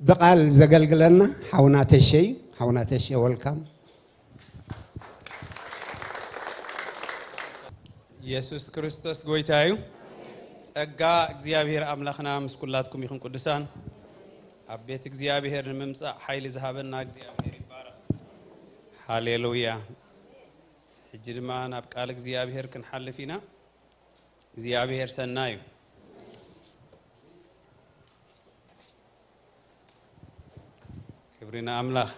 ብቓል ዘገልግለና ሓውና ተሸ እዩ። ሓውና ተሸ፣ ወልካም። ኢየሱስ ክርስቶስ ጎይታ እዩ። ጸጋ እግዚኣብሔር ኣምላኽና ምስ ኩላትኩም ይኹን። ቅዱሳን፣ ኣብ ቤት እግዚኣብሔር ንምምጻእ ሓይሊ ዝሃበና እግዚኣብሔር ይባረኽ። ሃሌሉያ። ሕጂ ድማ ናብ ቃል እግዚኣብሔር ክንሓልፍ ኢና። እግዚኣብሔር ሰናይ እዩ። ክብሪ ንኣምላኽ።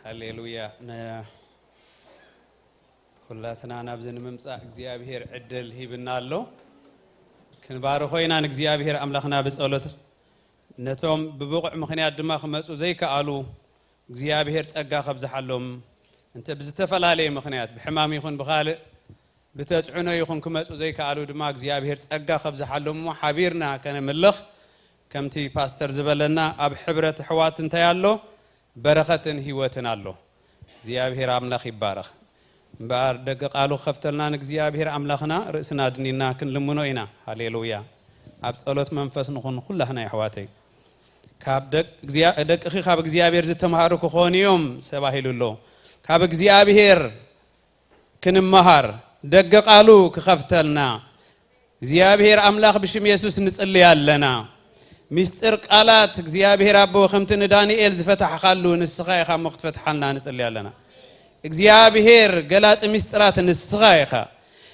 ሃሌሉያ። ነ-፣ ኩላትና ናብዚ ንምምጻእ እግዚኣብሔር ዕድል ሂብና ኣሎ። ክንባርኾ ኢና ንእግዚኣብሔር ኣምላኽና ብጸሎት። ነቶም ብብቑዕ ምኽንያት ድማ ክመጹ ዘይከኣሉ እግዚኣብሔር ጸጋ ከብዝሓሎም፣ እንተ ብዝተፈላለየ ምኽንያት ብሕማም ይኹን ብኻልእ ብተጽዕኖ ይኹን ክመጹ ዘይከኣሉ ድማ እግዚኣብሔር ጸጋ ከብዝሓሎም እሞ ሓቢርና ከነምልኽ፣ ከምቲ ፓስተር ዝበለና ኣብ ሕብረት ኣሕዋት እንታይ ኣሎ? በረኸትን ህይወትን ኣሎ። እግዚኣብሔር ኣምላኽ ይባረኽ። እምበኣር ደገ ቃሉ ክኸፍተልና ንእግዚኣብሔር ኣምላኽና ርእስና ድኒና ክንልምኖ ኢና። ሃሌሉያ። ኣብ ጸሎት መንፈስ ንኹን ኩላህና የሕዋተይ። ካብ ደቅ-፣ እግዚኣብ-፣ ደቅኺ ካብ እግዚኣብሔር ዝተምሃሩ ክኾኑ እዮም ተባሂሉ ኣሎ። ካብ እግዚኣብሔር ክንመሃር፣ ደገ ቃሉ ክኸፍተልና እግዚኣብሔር ኣምላኽ ብሽም የሱስ ንጽሊ ኣለና። ምስጢር ቃላት እግዚኣብሔር ኣቦ ከምቲ ንዳንኤል ዝፈታሕኻሉ ንስኻ ኢኻ እሞ ክትፈትሓልና ንጽሊ ኣለና። እግዚኣብሔር ገላጺ ምስጢራት ንስኻ ኢኻ።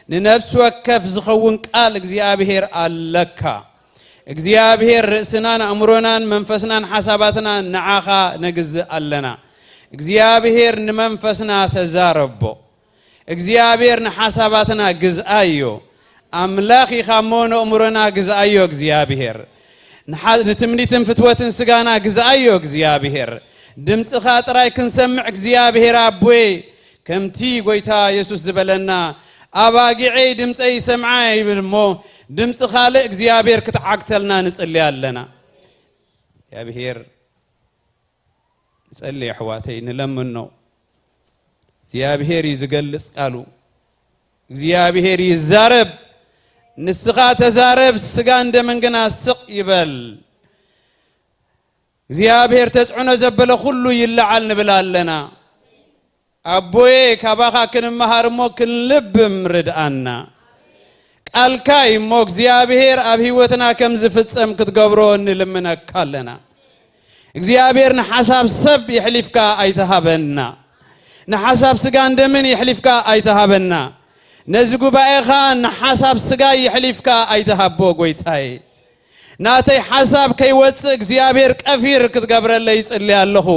ንነፍሲ ወከፍ ዝኸውን ቃል እግዚኣብሔር ኣለካ። እግዚኣብሔር ርእስናን ኣእምሮናን መንፈስናን ሓሳባትናን ንዓኻ ነግዝእ ኣለና። እግዚኣብሔር ንመንፈስና ተዛረቦ። እግዚኣብሔር ንሓሳባትና ግዝኣዮ። ኣምላኽ ኢኻ እሞ ነእምሮና ግዝኣዮ እግዚኣብሔር። ንሓ-፣ ንትምኒትን ፍትወትን ስጋና ግዝኣዮ እግዚኣብሔር። ድምፅኻ ጥራይ ክንሰምዕ እግዚኣብሔር ኣቦይ፣ ከምቲ ጎይታ የሱስ ዝበለና፣ "ኣባጊዐይ ድምፀይ ይሰምዓ" ይብል እሞ፣ ድምፂ ካልእ እግዚኣብሔር ክትዓግተልና ንጽሊ ኣለና። እግዚኣብሔር ንጸሊ ኣሕዋተይ፣ ንለምኖ። እግዚኣብሔር እዩ ዝገልጽ ቃሉ። እግዚኣብሔር ይዛረብ። ንስኻ ተዛረብ፣ ስጋን ደምን ግና ስቕ ይበል። እግዚኣብሔር ተጽዕኖ ዘበለ ኩሉ ይለዓል ንብል ኣለና። ኣቦዬ፣ ካባኻ ክንመሃር እሞ ክንልብም ርድኣና። ቃልካ እዩ እሞ እግዚኣብሔር ኣብ ህይወትና ከም ዝፍጸም ክትገብሮ ንልምነካ ኣለና። እግዚኣብሔር ንሓሳብ ሰብ የሕሊፍካ ኣይትሃበና። ንሓሳብ ስጋን ደምን የሕሊፍካ ኣይትሃበና። ነዚ ጉባኤኻ ንሓሳብ ስጋ የሕሊፍካ ኣይትሃቦ ጎይታይ። ናተይ ሓሳብ ከይወጽእ እግዚኣብሔር ቀፊር ክትገብረለይ ይጽሊ ኣለኹ።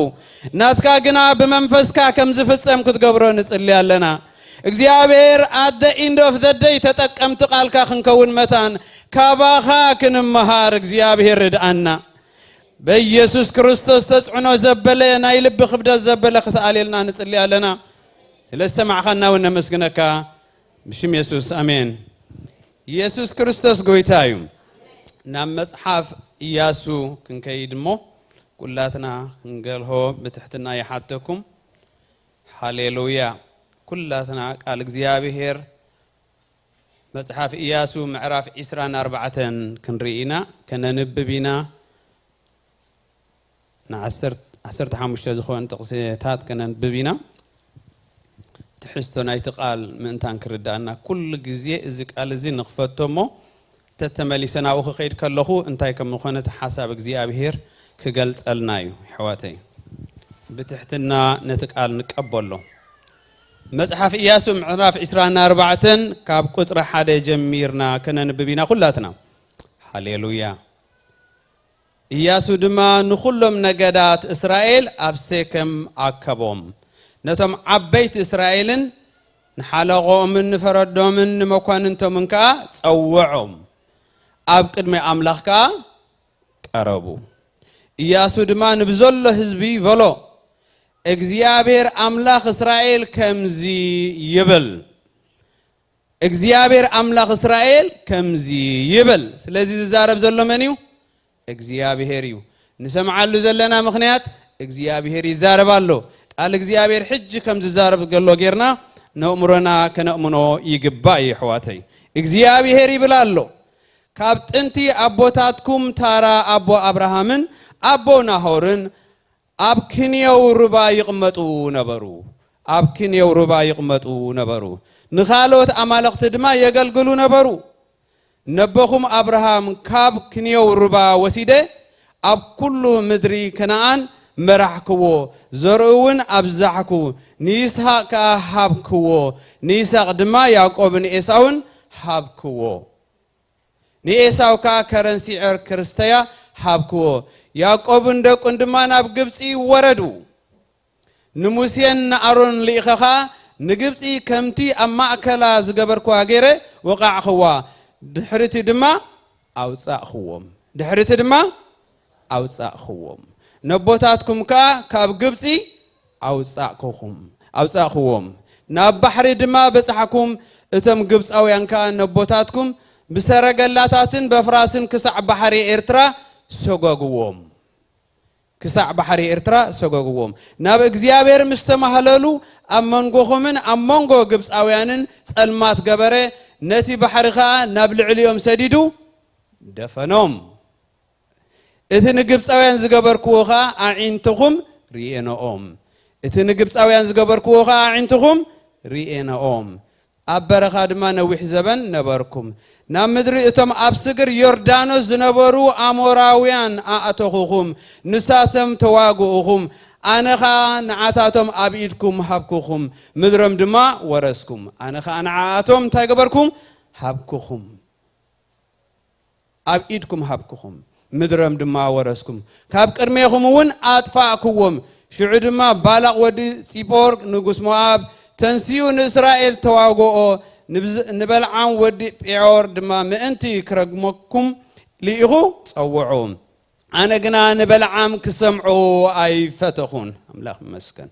ናትካ ግና ብመንፈስካ ከም ዝፍጸም ክትገብሮ ንጽሊ ኣለና። እግዚኣብሔር፣ at the end of the day ተጠቀምቲ ቃልካ ክንከውን መታን ካባኻ ክንመሃር እግዚኣብሔር ርድኣና። በኢየሱስ ክርስቶስ ተጽዕኖ ዘበለ፣ ናይ ልቢ ክብደት ዘበለ ክትኣልየልና ንጽሊ ኣለና። ስለ ዝሰማዕኻና እውን ነመስግነካ። ብሽም የሱስ፣ ኣሜን። ኢየሱስ ክርስቶስ ጎይታ እዩ። ናብ መጽሓፍ ኢያሱ ክንከይድ እሞ ኩላትና ክንገልሆ ብትሕትና ይሓተኩም። ሃሌሉያ። ኩላትና ቃል እግዚኣብሔር መጽሓፍ ኢያሱ ምዕራፍ ዒስራን ኣርባዕተን ክንርኢ ኢና፣ ከነንብብ ኢና። ንዓሰርተ፣ ዓሰርተ ሓሙሽተ ዝኾኑ ጥቕስታት ከነንብብ ኢና። ትሕዝቶ ናይቲ ቃል ምእንታን ክርዳእና፣ ኩሉ ግዜ እዚ ቃል እዚ ንኽፈቶ እሞ፣ ተተመሊሰ ናብኡ ክኸይድ ከለኹ እንታይ ከም ዝኾነ እቲ ሓሳብ እግዚኣብሔር ክገልጸልና እዩ። ኣሕዋተይ፣ ብትሕትና ነቲ ቃል ንቀበሎ። መጽሓፍ ኢያሱ ምዕራፍ ዒስራን ኣርባዕተን ካብ ቁጽሪ ሓደ ጀሚርና ከነንብብ ኢና ኩላትና። ሃሌሉያ። ኢያሱ ድማ ንኹሎም ነገዳት እስራኤል ኣብ ሴkem ኣከቦም። ነቶም ዓበይቲ እስራኤልን ንሓለቆምን ንፈረዶምን ንመኳንንቶምን ከኣ ጸውዖም። ኣብ ቅድሚ ኣምላኽ ከኣ ቀረቡ። ኢያሱ ድማ ንብዘሎ ህዝቢ በሎ፣ "እግዚኣብሔር ኣምላኽ እስራኤል ከምዚ ይብል፣ እግዚኣብሔር ኣምላኽ እስራኤል ከምዚ ይብል።" ስለዚ ዝዛረብ ዘሎ መን እዩ? እግዚኣብሔር እዩ። ንሰምዓሉ ዘለና ምኽንያት እግዚኣብሔር ይዛረብ ኣሎ። ቃል እግዚኣብሔር ሕጂ ከም ዝዛረብ ዘሎ ጌርና ነእምሮና ከነእምኖ ይግባእ እዩ፣ ኣሕዋተይ። እግዚኣብሔር ይብል ኣሎ፣ "ካብ ጥንቲ ኣቦታትኩም ታራ ኣቦ ኣብርሃምን ኣቦ ናሆርን ኣብ ክንየው ሩባ ይቕመጡ ነበሩ። ኣብ ክንየው ሩባ ይቕመጡ ነበሩ። ንኻልኦት ኣማልኽቲ ድማ የገልግሉ ነበሩ። ነቦኹም ኣብርሃም ካብ ክንየው ሩባ ወሲደ ኣብ ኩሉ ምድሪ ከነኣን መራሕክዎ፣ ዘርኡ እውን ኣብዛሕኩ፣ ንይስሃቅ ከኣ ሃብክዎ፣ ንይስሃቅ ድማ ያዕቆብን ኤሳውን ሃብክዎ። ንኤሳው ከኣ ከረን ሲዔር ክርስተያ ሃብክዎ። ያዕቆብን ደቁን ድማ ናብ ግብጺ ወረዱ። ንሙሴን ንኣሮን ልኢኸ ኸኣ ንግብጺ ከምቲ ኣብ ማእከላ ዝገበርክዋ ገይረ ወቓዕኽዋ። ድሕሪቲ ድማ ኣውጻእኽዎም። ድሕሪቲ ድማ ኣውጻእኽዎም። ነቦታትኩም ከኣ ካብ ግብጺ ኣውጻእኩኹም፣ ኣውጻእኽዎም። ናብ ባሕሪ ድማ በጻሕኩም። እቶም ግብጻውያን ከኣ ነቦታትኩም ብሰረገላታትን በፍራስን ክሳዕ ባሕሪ ኤርትራ ሰጎግዎም። ክሳዕ ባሕሪ ኤርትራ ሰጎግዎም። ናብ እግዚኣብሔር ምስ ተማህለሉ፣ ኣብ መንጎኹምን ኣብ መንጎ ግብጻውያንን ጸልማት ገበረ፣ ነቲ ባሕሪ ኸኣ ናብ ልዕሊኦም ሰዲዱ ደፈኖም። እቲ ንግብጻውያን ዝገበርክዎ ኸኣ ኣዒንትኹም ርእየንኦም። እቲ ንግብጻውያን ዝገበርክዎ ኸኣ ኣዒንትኹም ርእየንኦም። ኣብ በረኻ ድማ ነዊሕ ዘበን ነበርኩም። ናብ ምድሪ እቶም ኣብ ስግር ዮርዳኖስ ዝነበሩ ኣሞራውያን ኣእተኹኹም፣ ንሳቶም ተዋግኡኹም። ኣነ ኸኣ ንዓታቶም ኣብ ኢድኩም ሃብኩኹም፣ ምድሮም ድማ ወረስኩም። ኣነ ኸኣ ንዓኣቶም እንታይ ገበርኩም? ሃብኩኹም። ኣብ ኢድኩም ሃብኩኹም፣ ምድሮም ድማ ወረስኩም። ካብ ቅድሜኹም እውን ኣጥፋእክዎም። ሽዑ ድማ ባላቕ ወዲ ጺጶር ንጉስ ሞኣብ ተንሲኡ ንእስራኤል ተዋግኦ፣ ንብዝ-፣ ንበልዓም ወዲ ጴዖር ድማ ምእንቲ ክረግመኩም ልኢኹ ጸውዖ። ኣነ ግና ንበልዓም ክሰምዖ ኣይፈተኹን። ኣምላኽ ይመስገን።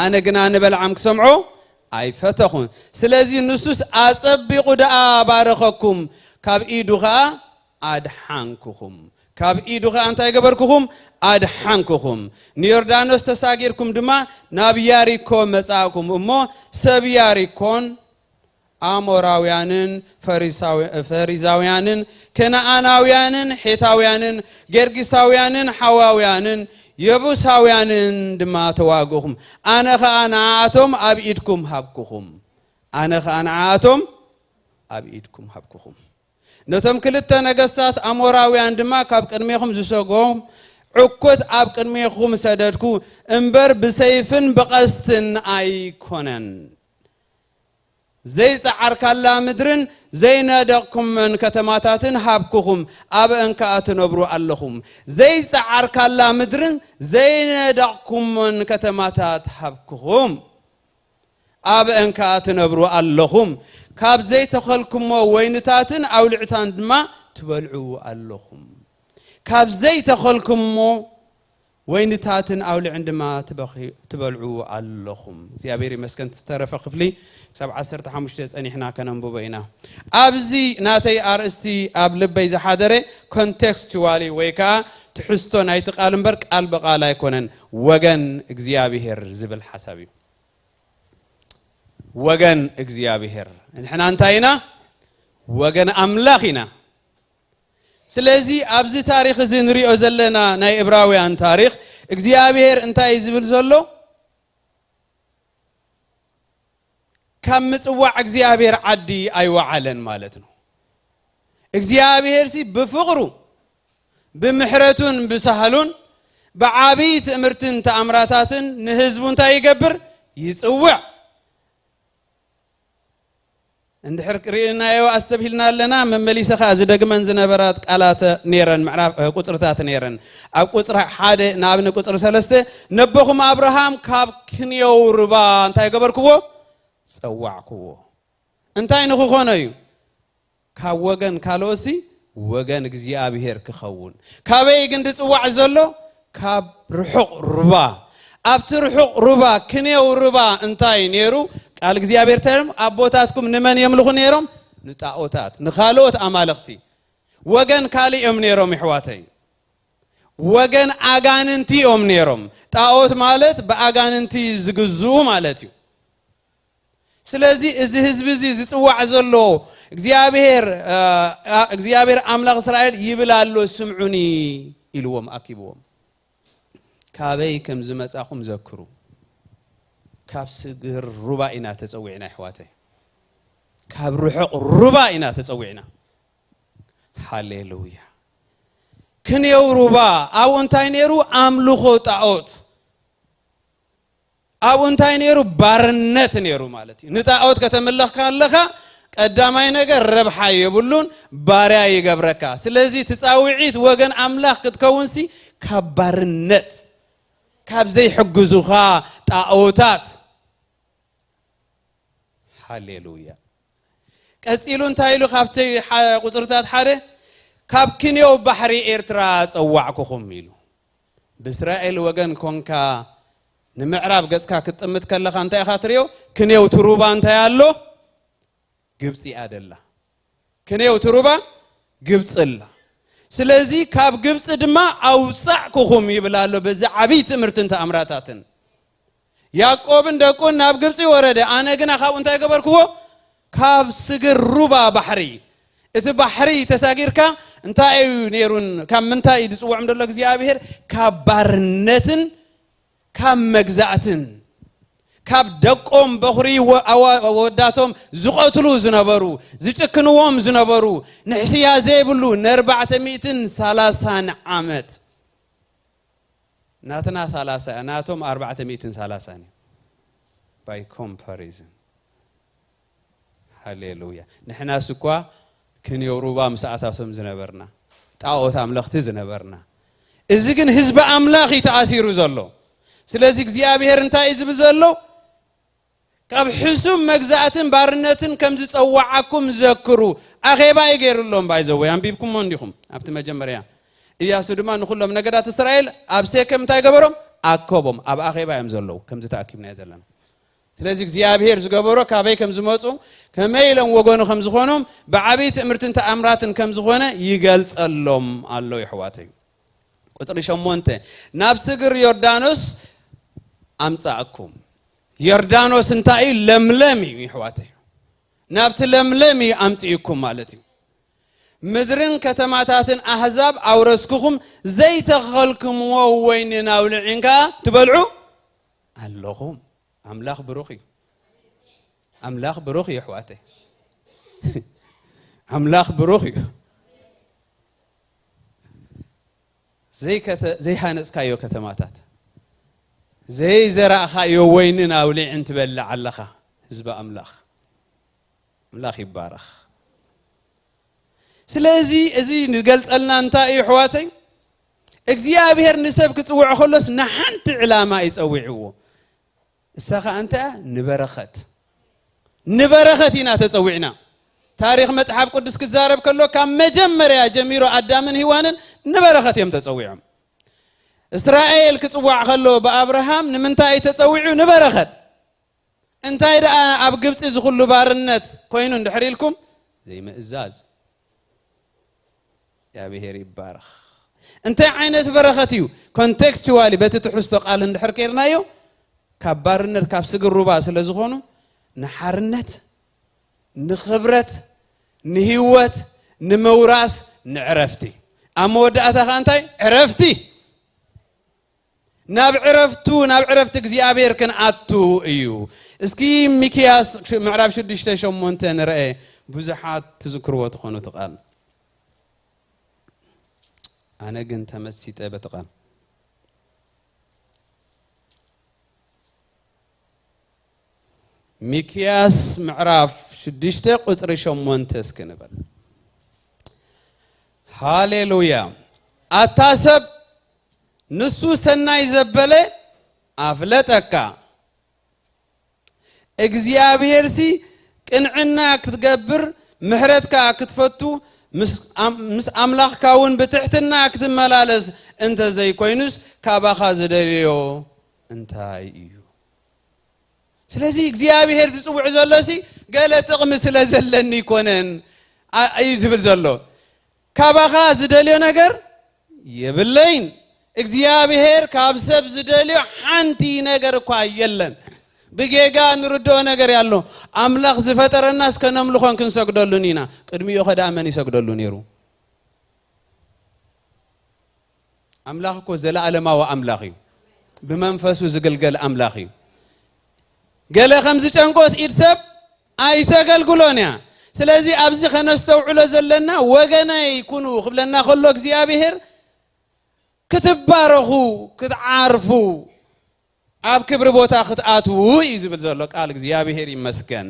ኣነ ግና ንበልዓም ክሰምዖ ኣይፈተኹን። ስለዚ ንሱስ ኣጸቢቑ ደኣ ባረኸኩም፣ ካብ ኢዱ ኸኣ ኣድሓንኩኹም። ካብ ኢዱ ኸኣ እንታይ ገበርኩኹም? ኣድሓንኩኹም። ንዮርዳኖስ ተሳጊርኩም ድማ ናብ ያሪኮ መጻእኩም። እሞ ሰብ ያሪኮን ኣሞራውያንን ፈሪሳው-፣ ፈሪዛውያንን ከነኣናውያንን ሔታውያንን ጌርጊሳውያንን ሓዋውያንን የቡሳውያንን ድማ ተዋግእኹም። ኣነ ኸኣ ንዓኣቶም ኣብ ኢድኩም ሃብኩኹም። ኣነ ኸኣ ንዓኣቶም ኣብ ኢድኩም ሃብኩኹም። ነቶም ክልተ ነገስታት ኣሞራውያን ድማ ካብ ቅድሜኹም ዝሰጎም ዕኮት ኣብ ቅድሜኹም ሰደድኩ እምበር፣ ብሰይፍን ብቐስትን ኣይኮነን። ዘይጸዓርካላ ምድርን ዘይነደቕኩመን ከተማታትን ሃብኩኹም፣ ኣብአን ከኣ ትነብሩ ኣለኹም። ዘይጸዓርካላ ምድርን ዘይነደቕኩመን ከተማታት ሃብኩኹም፣ ኣብአን ከኣ ትነብሩ ኣለኹም። ካብ ዘይተኸልኩሞ ወይንታትን ኣውልዕታን ድማ ትበልዑ ኣለኹም። ካብ ዘይተኸልኩሞ ወይንታትን ኣውልዕን ድማ ትበኺ-፣ ትበልዑ ኣለኹም። እግዚኣብሔር ይመስገን። ዝተረፈ ክፍሊ ክሳብ ዓሰርተ ሓሙሽተ ጸኒሕና ከነንብቦ ኢና። ኣብዚ ናተይ ኣርእስቲ ኣብ ልበይ ዝሓደረ ኮንቴክስቹዋሊ ወይ ከኣ ትሕዝቶ ናይቲ ቃል እምበር ቃል ብቓል ኣይኮነን። ወገን እግዚኣብሔር ዝብል ሓሳብ እዩ። ወገን እግዚኣብሔር። ንሕና እንታይ ኢና? ወገን ኣምላኽ ኢና። ስለዚ ኣብዚ ታሪኽ እዚ ንሪኦ ዘለና ናይ እብራውያን ታሪኽ እግዚኣብሔር እንታይ እዩ ዝብል ዘሎ? ካብ ምጽዋዕ እግዚኣብሔር ዓዲ ኣይወዓለን ማለት ነው። እግዚኣብሔር ሲ ብፍቕሩ፣ ብምሕረቱን ብሳህሉን፣ ብዓብዪ ትእምርትን ተኣምራታትን ንህዝቡ እንታይ ይገብር? ይጽውዕ። እንድሕር ርኢናዮ ኣስተብሂልና ኣለና፣ መመሊሰ ኸኣ ዝደግመን ዝነበራት ቃላት ነይረን፣ ምዕራፍ፣ እ፣ ቁጽርታት ነይረን። ኣብ ቁጽሪ ሓደ ናብ ንቁጽሪ ሰለስተ፣ ነቦኹም ኣብርሃም ካብ ክንየው ሩባ እንታይ ገበርክዎ? ጸዋዕክዎ። እንታይ ንኽኾኖ እዩ? ካብ ወገን ካልኦትሲ ወገን እግዚኣብሔር ክኸውን። ካበይ ግን ዝጽዋዕ ዘሎ? ካብ ርሑቕ ሩባ። ኣብቲ ርሑቕ ሩባ፣ ክንየው ሩባ እንታይ ነይሩ? ቃል እግዚኣብሔር እንታይ ኢሎም? ኣቦታትኩም ንመን የምልኹ ነይሮም? ንጣኦታት፣ ንኻልኦት ኣማልኽቲ። ወገን ካልእ እዮም ነይሮም፣ ይሕዋተይ። ወገን ኣጋንንቲ እዮም ነይሮም። ጣኦት ማለት ብኣጋንንቲ ዝግዝኡ ማለት እዩ። ስለዚ እዚ ህዝቢ እዚ ዝጽዋዕ ዘሎ እግዚኣብሔር፣ እ፣ እ፣ እግዚኣብሔር ኣምላኽ እስራኤል ይብል ኣሎ፣ ስምዑኒ ኢልዎም ኣኪብዎም። ካበይ ከም ዝመጻኹም ዘክሩ። ካብ ስግር ሩባ ኢና ተጸዊዕና፣ ኣሕዋተይ። ካብ ርሑቕ ሩባ ኢና ተጸዊዕና። ሃሌሉያ። ክንየው ሩባ፣ ኣብኡ እንታይ ነይሩ? ኣምልኾ ጣዖት። ኣብኡ እንታይ ነይሩ? ባርነት ነይሩ ማለት እዩ። ንጣዖት ከተምልኽ ከለኻ፣ ቀዳማይ ነገር ረብሓ የብሉን፣ ባርያ ይገብረካ። ስለዚ፣ ትጻውዒት ወገን ኣምላኽ ክትከውንሲ፣ ካብ ባርነት፣ ካብ ዘይሕግዙኻ ጣዖታት። ሃሌሉያ። ቀጺሉ እንታይ ኢሉ? ካብቲ ሓ-፣ ቁጽርታት ሓደ፣ ካብ ክንየው ባሕሪ ኤርትራ ጸዋዕኩኹም ኢሉ። ብእስራኤል ወገን ኮንካ ንምዕራብ ገጽካ ክትጥምት ከለኻ እንታይ ኢኻ ትርእዮ? ክንየው ትሩባ እንታይ ኣሎ? ግብጺ ኣደላ። ክንየው ትሩባ ግብጺ ኣላ። ስለዚ ካብ ግብጺ ድማ ኣውጻዕኩኹም ይብል ኣሎ። በዚ ዓብይ ትምህርትን ተኣምራታትን ያዕቆብን ደቁን ናብ ግብጺ ወረደ። ኣነ ግና ካብኡ እንታይ ገበርክዎ? ካብ ስግር ሩባ ባሕሪ፣ እቲ ባሕሪ ተሳጊርካ እንታይ እዩ ነይሩን ካብ ምንታይ እዩ ዝጽውዖም ዘሎ እግዚኣብሔር? ካብ ባርነትን ካብ መግዛእትን፣ ካብ ደቆም በኹሪ ወ-፣ ኣዋ-፣ ወዳቶም ዝቐትሉ ዝነበሩ፣ ዝጭክንዎም ዝነበሩ፣ ንሕስያ ዘይብሉ ንኣርባዕተ ሚእትን ሰላሳን ዓመት። ናትና ሰላሳ፣ ናቶም ኣርባዕተ ሚእትን ሰላሳን እዩ። By comparison። ሃሌሉያ። ንሕናስ እኳ ክንየው ሩባ ምስ ኣታቶም ዝነበርና፣ ጣዖት ኣምለኽቲ ዝነበርና። እዚ ግን ህዝቢ ኣምላኽ እዩ ተኣሲሩ ዘሎ። ስለዚ እግዚኣብሔር እንታይ እዩ ዝብል ዘሎ? ካብ ሕሱም መግዛእትን ባርነትን ከም ዝጸዋዓኩም ዘክሩ። ኣኼባ እዩ ገይሩሎም፣ ባይዘወይ፣ ኣንቢብኩሞ እንዲኹም ኣብቲ መጀመርያ። ኢያሱ ድማ ንኹሎም ነገዳት እስራኤል ኣብ ሴኬም እንታይ ገበሮም? ኣከቦም። ኣብ ኣኼባ እዮም ዘለዉ፣ ከምዚ ተኣኪብናዮ ዘለና። ስለዚ እግዚኣብሔር ዝገበሮ ካበይ ከም ዝመጹ፣ ከመይ ኢሎም ወገኑ ከም ዝኾኖም፣ ብዓብዪ ትእምርትን ተኣምራትን ከም ዝኾነ ይገልጸሎም ኣሎ፣ የሕዋተይ። ቁጽሪ ሸሞንተ፣ ናብ ስግር ዮርዳኖስ ኣምጻእኩም። ዮርዳኖስ እንታይ እዩ? ለምለም እዩ፣ የሕዋተይ። ናብቲ ለምለም እዩ ኣምጺእኩም ማለት እዩ። ምድርን ከተማታትን ኣህዛብ ኣውረስኩኹም፣ ዘይተኸልክምዎ ወይንን ኣውልዒን ከኣ ትበልዑ ኣለኹም። ኣምላኽ ብሩኽ እዩ። ኣምላኽ ብሩኽ እዩ፣ ኣሕዋተይ። ኣምላኽ ብሩኽ እዩ። ዘይከተ-፣ ዘይሃነጽካዮ ከተማታት፣ ዘይዘራእኻዮ ወይንን ኣውሊዕን ትበልዕ ኣለኻ፣ ህዝቢ ኣምላኽ። ኣምላኽ ይባረኽ። ስለዚ እዚ ንገልጸልና እንታይ እዩ፣ ኣሕዋተይ? እግዚኣብሔር ንሰብ ክጽውዕ ከሎስ ንሓንቲ ዕላማ እዩ ጸዊዕዎ። እሳ ኸኣ እንታይ እያ? ንበረኸት። ንበረኸት ኢና ተጸዊዕና። ታሪኽ መጽሓፍ ቅዱስ ክዛረብ ከሎ፣ ካብ መጀመርያ ጀሚሩ ኣዳምን ሄዋንን ንበረኸት እዮም ተጸዊዖም። እስራኤል ክጽዋዕ ከሎ ብኣብርሃም ንምንታይ እዩ ተጸዊዑ? ንበረኸት። እንታይ ደኣ ኣብ ግብጺ እዚ ኩሉ ባርነት ኮይኑ እንድሕር ኢልኩም? ዘይምእዛዝ። እግዚኣብሔር ይባረኽ። እንታይ ዓይነት በረኸት እዩ? ኮንቴክስቹዋሊ፣ በቲ ትሕዝቶ ቃል እንድሕር ከይድናዮ፣ ካብ ባርነት፣ ካብ ስግር ሩባ ስለ ዝኾኑ፣ ንሓርነት፣ ንኽብረት፣ ንህይወት፣ ንምውራስ፣ ንዕረፍቲ። ኣብ መወዳእታ ኸኣ እንታይ? ዕረፍቲ። ናብ ዕረፍቱ፣ ናብ ዕረፍቲ እግዚኣብሔር ክንኣቱ እዩ። እስኪ ሚክያስ ሽ-፣ ምዕራፍ ሽዱሽተ ሸሞንተ ንርአ። ብዙሓት ትዝክርዎ ትኾኑ እቲ ቃል። ኣነ ግን ተመሲጠ በቲ ቃል። ሚክያስ ምዕራፍ ሽዱሽተ ቁጽሪ ሸሞንተ እስኪ ንበል። ሃሌሉያ። ኣታ ሰብ፣ ንሱ ሰናይ ዘበለ ኣፍለጠካ። እግዚኣብሔርሲ ቅንዕና ክትገብር፣ ምሕረት ከኣ ክትፈቱ፣ ምስ ኣም-፣ ምስ ኣምላኽካ እውን ብትሕትና ክትመላለስ እንተ ዘይኮይኑስ፣ ካባኻ ዝደልዮ እንታይ እዩ? ስለዚ እግዚኣብሔር ዝጽውዕ ዘሎሲ ገለ ጥቕሚ ስለ ዘለኒ ኣይኮነን፣ ኣ-፣ እዩ ዝብል ዘሎ። ካባኻ ዝደልዮ ነገር የብለይን። እግዚኣብሔር ካብ ሰብ ዝደልዮ ሓንቲ ነገር እኳ የለን። ብጌጋ ንርድኦ ነገር ያሎ። ኣምላኽ ዝፈጠረናስ ከነምልኾን ክንሰግደሉን ኢና። ቅድሚኡ ኸ ደኣ መን ይሰግደሉ ነይሩ? ኣምላኽ እኮ ዘለኣለማዊ ኣምላኽ እዩ። ብመንፈሱ ዝግልገል ኣምላኽ እዩ። ገለ ከም ዝጨንቆስ ኢድ ሰብ ኣይተገልግሎን እያ። ስለዚ ኣብዚ ከነስተውዕሎ ዘለና፣ ወገነይ ኩኑ ክብለና ከሎ እግዚኣብሔር፣ ክትባረኹ፣ ክትዓርፉ፣ ኣብ ክብሪ ቦታ ክትኣትዉ እዩ ዝብል ዘሎ ቃል። እግዚኣብሔር ይመስገን።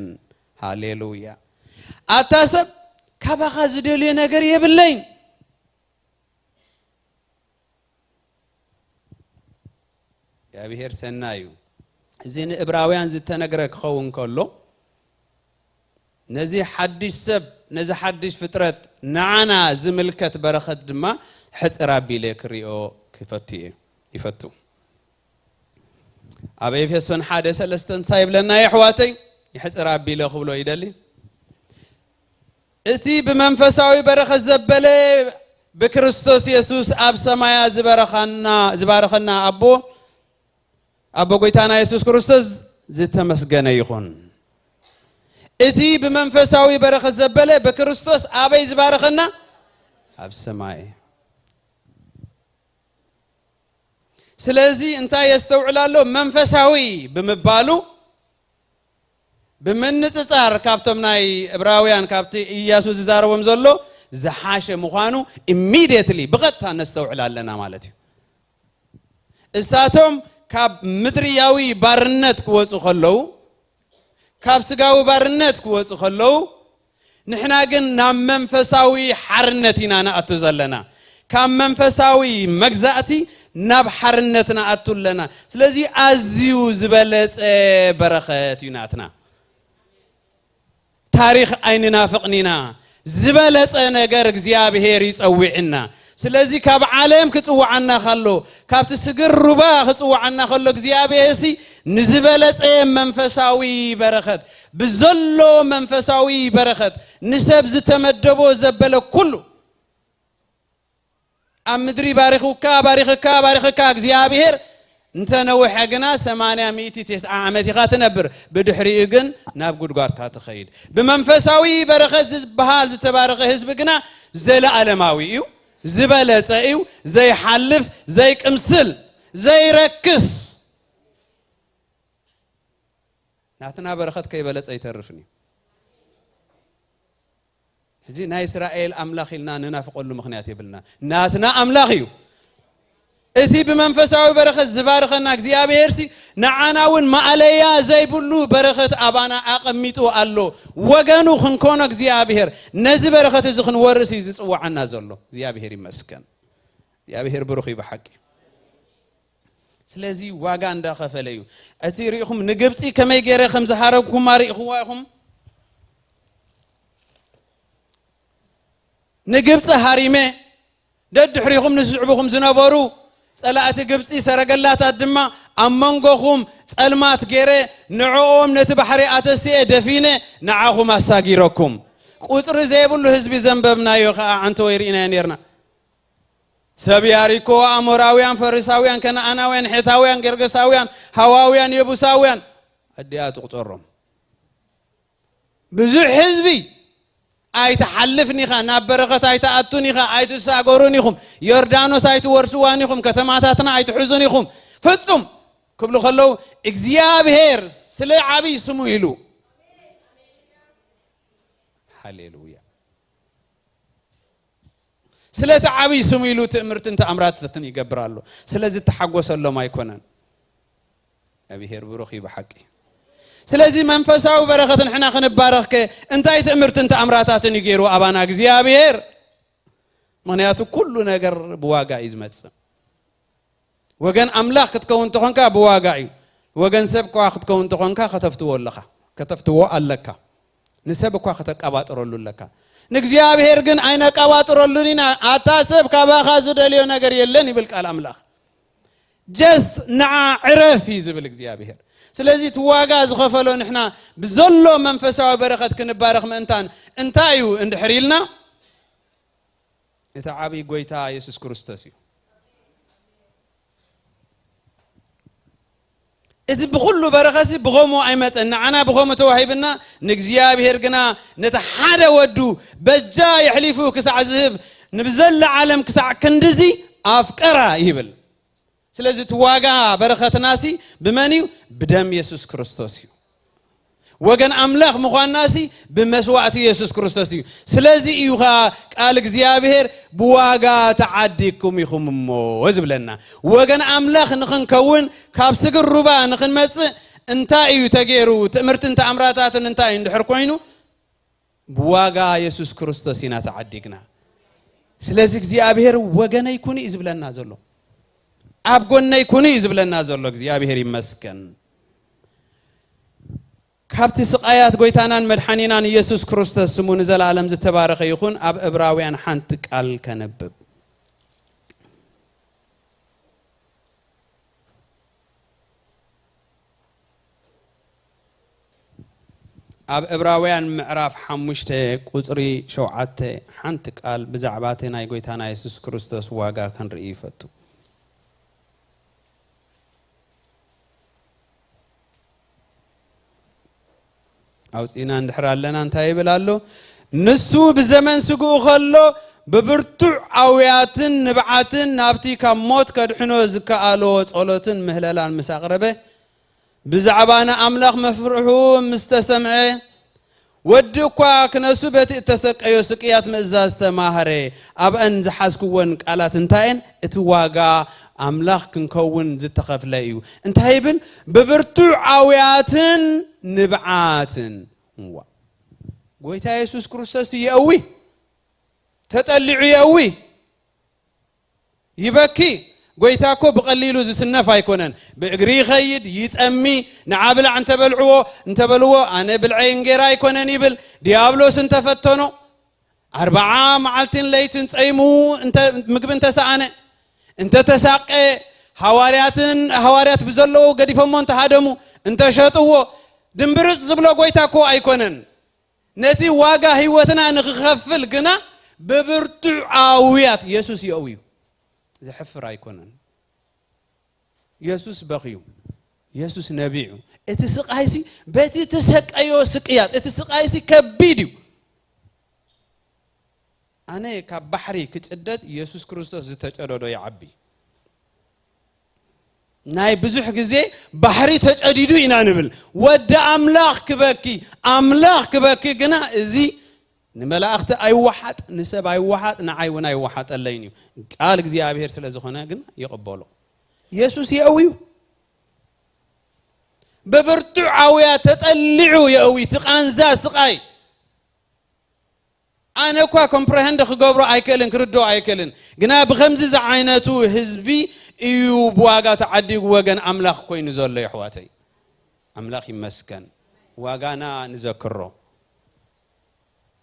ሃሌሉያ። ኣታ ሰብ፣ ካባኻ ዝደልዮ ነገር የብለይን። እግዚኣብሔር ሰናይ እዩ። እዚ ንእብራውያን ዝተነግረ ክኸውን ከሎ፣ ነዚ ሓድሽ ሰብ፣ ነዚ ሓድሽ ፍጥረት፣ ንዓና ዝምልከት በረኸት ድማ ሕጽር ኣቢለ ክሪኦ ክፈቱ እየ፣ ይፈቱ። ኣብ ኤፌሶን ሓደ ሰለስተ እንታይ ይብለና፣ የሕዋተይ? ይሕጽር ኣቢለ ክብሎ ይደሊ። እቲ ብመንፈሳዊ በረኸት ዘበለ፣ ብክርስቶስ የሱስ ኣብ ሰማያ ዝበረኻና፣ ዝባረኸና ኣቦ፣ ኣቦ ጎይታና የሱስ ክርስቶስ ዝተመስገነ ይኹን። እቲ ብመንፈሳዊ በረኸት ዘበለ፣ ብክርስቶስ ኣበይ ዝባረኸና? ኣብ ሰማይ። ስለዚ እንታይ የስተውዕል ኣሎ? መንፈሳዊ ብምባሉ፣ ብምንጽጻር ካብቶም ናይ ዕብራውያን፣ ካብቲ ኢያሱ ዝዛረቦም ዘሎ ዝሓሸ ምዃኑ ኢሚድየትሊ፣ ብቐጥታ ነስተውዕል ኣለና ማለት እዩ። እሳቶም ካብ ምድርያዊ ባርነት ክወጹ ከለዉ፣ ካብ ስጋዊ ባርነት ክወጹ ከለዉ፣ ንሕና ግን ናብ መንፈሳዊ ሓርነት ኢና ንኣቱ ዘለና። ካብ መንፈሳዊ መግዛእቲ ናብ ሓርነት ንኣቱ ኣለና። ስለዚ ኣዝዩ ዝበለጸ በረኸት እዩ ናትና። ታሪኽ ኣይንናፍቕን ኢና። ዝበለጸ ነገር እግዚኣብሔር ይጸውዕና። ስለዚ ካብ ዓለም ክጽውዓና ከሎ፣ ካብቲ ስግር ሩባ ክጽውዓና ከሎ፣ እግዚኣብሔር ሲ ንዝበለጸ መንፈሳዊ በረኸት፣ ብዘሎ መንፈሳዊ በረኸት፣ ንሰብ ዝተመደቦ ዘበለ ኩሉ፣ ኣብ ምድሪ ባሪኹካ፣ ባሪኽካ፣ ባሪኽካ እግዚኣብሔር፣ እንተ ነውሐ ግና ሰማንያ፣ ሚእቲ፣ ተስዓ ዓመት ኢኻ ትነብር። ብድሕሪኡ ግን ናብ ጉድጓድካ ትኸይድ። ብመንፈሳዊ በረኸት ዝበሃል ዝተባረኸ ህዝቢ ግና ዘለኣለማዊ እዩ፣ ዝበለጸ እዩ፣ ዘይሓልፍ፣ ዘይቅምስል፣ ዘይረክስ። ናትና በረኸት ከይበለጸ ኣይተርፍን እዩ። ሕጂ ናይ እስራኤል ኣምላኽ ኢልና ንናፍቐሉ ምኽንያት የብልና። ናትና ኣምላኽ እዩ። እቲ ብመንፈሳዊ በረኸት ዝባርኸና እግዚኣብሔር ሲ ንዓና እውን ማእለያ ዘይብሉ በረኸት ኣባና ኣቐሚጡ ኣሎ። ወገኑ ክንኮኖ እግዚኣብሔር ነዚ በረኸት እዚ ክንወርስ እዩ ዝጽውዓና ዘሎ። እግዚኣብሔር ይመስገን። እግዚኣብሔር ብሩኽ እዩ ብሓቂ። ስለዚ ዋጋ እንዳኸፈለ እዩ። እቲ ርኢኹም ንግብፂ ከመይ ገይረ ከም ዝሃረብኩማ ርኢኹዋ ኢኹም። ንግብፂ ሃሪመ፣ ደድሕሪኹም ንዝስዕቡኹም ዝነበሩ ጸላእቲ ግብፂ ሰረገላታት ድማ ኣብ መንጎኹም ጸልማት ገይረ፣ ንዕኦም ነቲ ባሕሪ ኣተስኤ ደፊነ፣ ንዓኹም ኣሳጊረኩም። ቁፅሪ ዘይብሉ ህዝቢ ዘንበብናዮ ኸዓ ኣንተ ወይ ርኢናዮ ነርና። ሰብ ያሪኮ፣ ኣሞራውያን፣ ፈሪሳውያን፣ ከነኣናውያን፣ ሔታውያን፣ ገርገሳውያን፣ ሃዋውያን፣ የቡሳውያን፣ ኣዲኣ ትቑጸሮም። ብዙሕ ህዝቢ። ኣይትሓልፍን ኢኻ፣ ናብ በረኸት ኣይትኣቱን ኢኻ፣ ኣይትሳገሩን ኢኹም፣ ዮርዳኖስ ኣይትወርስዋን ኢኹም፣ ከተማታትና ኣይትሕዙን ኢኹም። ፍጹም ክብሉ ከለዉ እግዚኣብሔር ስለ ዓብይ ስሙ ኢሉ። ሃሌሉያ። ስለቲ ዓብይ ስሙ ኢሉ ትእምርትን ተኣምራትን ይገብር ኣሎ። ስለዚ እተሓጎሰሎም ኣይኮነን። እግዚኣብሔር ብሩኽ እዩ ብሓቂ። ስለዚ መንፈሳዊ በረኸት ንሕና ክንባረኽከ እንታይ ትእምርትን ተኣምራታትን እዩ ገይሩ ኣባና እግዚኣብሔር? ምኽንያቱ ኩሉ ነገር ብዋጋ እዩ ዝመጽእ። ወገን ኣምላኽ ክትከውን ተኾንካ ብዋጋ እዩ። ወገን ሰብ ከዋ ክትከውን ተኾንካ ከተፍትዎ ኣለኻ፣ ከተፍትዎ ኣለካ። ንሰብ እኳ ከተቀባጥረሉ ኣለካ። ንእግዚኣብሔር ግን ኣይነቀባጥረሉን ኢና። ኣታ ሰብ ካባኻ ዝደልዮ ነገር የለን ይብል ቃል ኣምላኽ። ጀስት ንዓ ዕረፍ እዩ ዝብል እግዚኣብሔር። ስለዚ እቲ ዋጋ ዝኸፈሎ ንሕና ብዘሎ መንፈሳዊ በረኸት ክንባረኽ ምእንታን እንታይ እዩ እንድሕር ኢልና፣ እቲ ዓብዪ ጎይታ የሱስ ክርስቶስ እዩ። እዚ ብኹሉ በረኸት እዚ ብኸምኡ ኣይመፀን። ንዓና ብኸምኡ ተዋሂብና፣ ንእግዚኣብሔር ግና ነቲ ሓደ ወዱ በጃ የሕሊፉ ክሳዕ ዝህብ ንብዘላ ዓለም ክሳዕ ክንድዚ ኣፍቀራ ይብል። ስለዚ እቲ ዋጋ በረኸትናሲ ብመን እዩ? ብደም የሱስ ክርስቶስ እዩ። ወገን ኣምላኽ ምዃንናሲ ብመስዋእቲ የሱስ ክርስቶስ እዩ። ስለዚ እዩ ኸኣ ቃል እግዚኣብሔር "ብዋጋ ተዓዲግኩም ኢኹም እሞ" ዝብለና። ወገን ኣምላኽ ንኽንከውን፣ ካብ ስግር ሩባ ንኽንመጽእ እንታይ እዩ ተገይሩ? ትእምርትን ተኣምራታትን እንታይ እዩ እንድሕር ኮይኑ? ብዋጋ የሱስ ክርስቶስ ኢና ተዓዲግና። ስለዚ እግዚኣብሔር "ወገነይ ኩኑ" እዩ ዝብለና ዘሎ። "ኣብ ጎነይ ኩኑ" እዩ ዝብለና ዘሎ። እግዚኣብሔር ይመስገን። ካብቲ ስቓያት ጎይታናን መድሓኒናን ኢየሱስ ክርስቶስ ስሙ ንዘለኣለም ዝተባረኸ ይኹን። ኣብ እብራውያን ሓንቲ ቃል ከነብብ። ኣብ እብራውያን ምዕራፍ ሓሙሽተ ቁጽሪ ሸውዓተ ሓንቲ ቃል ብዛዕባ እቲ ናይ ጎይታና የሱስ ክርስቶስ ዋጋ ክንርኢ ይፈቱ። ኣውጺእና እንድሕር ኣለና እንታይ ይብል ኣሎ? "ንሱ ብዘመን ስግኡ ከሎ ብብርቱዕ ኣውያትን ንብዓትን ናብቲ ካብ ሞት ከድሕኖ ዝከኣሎ ጸሎትን ምህለላን ምስ ኣቕረበ፣ ብዛዕባ ንኣምላኽ መፍርሑ ምስ ተሰምዐ፣ ወዲ እኳ ክነሱ በቲ እተሰቀዮ ስቅያት ምእዛዝ ተማህረ። ኣብአን ዝሓዝክወን ቃላት እንታይ እየን? እቲ ዋጋ ኣምላኽ ክንከውን ዝተኸፍለ እዩ። እንታይ ይብል? ብብርቱዕ ኣውያትን ንብዓትን። እዋ፣ ጎይታ የሱስ ክርስቶስ የእዊ፣ ተጠሊዑ የእዊ፣ ይበኪ። ጎይታ እኮ ብቐሊሉ ዝስነፍ ኣይኮነን። ብእግሪ ይኸይድ፣ ይጠሚ። ንዓ ብላዕ እንተበልዕዎ፣ እንተበልዎ፣ "ኣነ ብልዐይ እንጌራ ኣይኮነን" ይብል። ዲያብሎስ እንተፈተኖ፣ ኣርብዓ መዓልትን ለይትን ጸይሙ እንተ፣ ምግቢ እንተሰኣነ፣ እንተተሳቀ፣ ሃዋርያትን፣ ሃዋርያት ብዘለዎ ገዲፎሞ እንተሃደሙ፣ እንተሸጥዎ፣ ድምብርጽ ዝብሎ ጎይታ እኮ ኣይኮነን። ነቲ ዋጋ ህይወትና ንኽኸፍል ግና ብብርቱዕ ኣውያት የሱስ የእውዩ። ዘሕፍር ኣይኮነን። የሱስ በኽዩ። የሱስ ነቢዑ። እቲ ስቓይሲ በቲ ተሰቀዮ ስቅያት፣ እቲ ስቓይሲ ከቢድ እዩ። ኣነ ካብ ባሕሪ ክጭደድ የሱስ ክርስቶስ ዝተጨደዶ ይዓቢ። ናይ ብዙሕ ግዜ ባሕሪ ተጨዲዱ ኢና ንብል። ወዲ ኣምላኽ ክበኪ፣ ኣምላኽ ክበኪ ግና እዚ ንመላእኽቲ ኣይወሓጥ፣ ንሰብ ኣይወሓጥ፣ ንዓይ እውን ኣይወሓጠለይን እዩ። ቃል እግዚኣብሔር ስለ ዝኾነ ግን ይቕበሎ። የሱስ የእውዩ። ብብርቱዕ ኣውያ ተጠሊዑ የእዊ፣ እቲ ቃንዛ ስቓይ። ኣነ እኳ ኮምፕረሄንድ ክገብሮ ኣይክእልን፣ ክርድኦ ኣይክእልን። ግና ብኸምዚ ዝዓይነቱ ህዝቢ እዩ ብዋጋ ተዓዲጉ ወገን ኣምላኽ ኮይኑ ዘሎ፣ የሕዋተይ። ኣምላኽ ይመስገን። ዋጋና ንዘክሮ።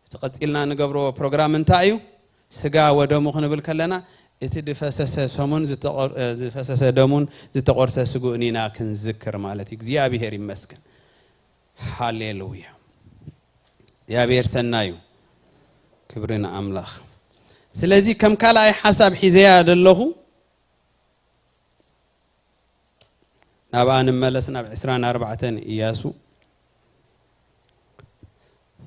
እቲ ቀጺልና ንገብሮ ፕሮግራም እንታይ እዩ? ስጋ ወደሙ ክንብል ከለና፣ እቲ ዝፈሰሰ ሰሙን ዝተቆር-፣ እ፣ ዝፈሰሰ ደሙን ዝተቆርሰ ስግኡን ኢና ክንዝክር ማለት እዩ። እግዚኣብሔር ይመስገን። ሃሌሉያ። እግዚኣብሔር ሰናዩ። ክብሪ ንኣምላኽ። ስለዚ ከም ካልኣይ ሓሳብ ሒዘያ ዘለኹ፣ ናብኣ ንመለስ፣ ናብ ዕስራን ኣርባዕተን ኢያሱ።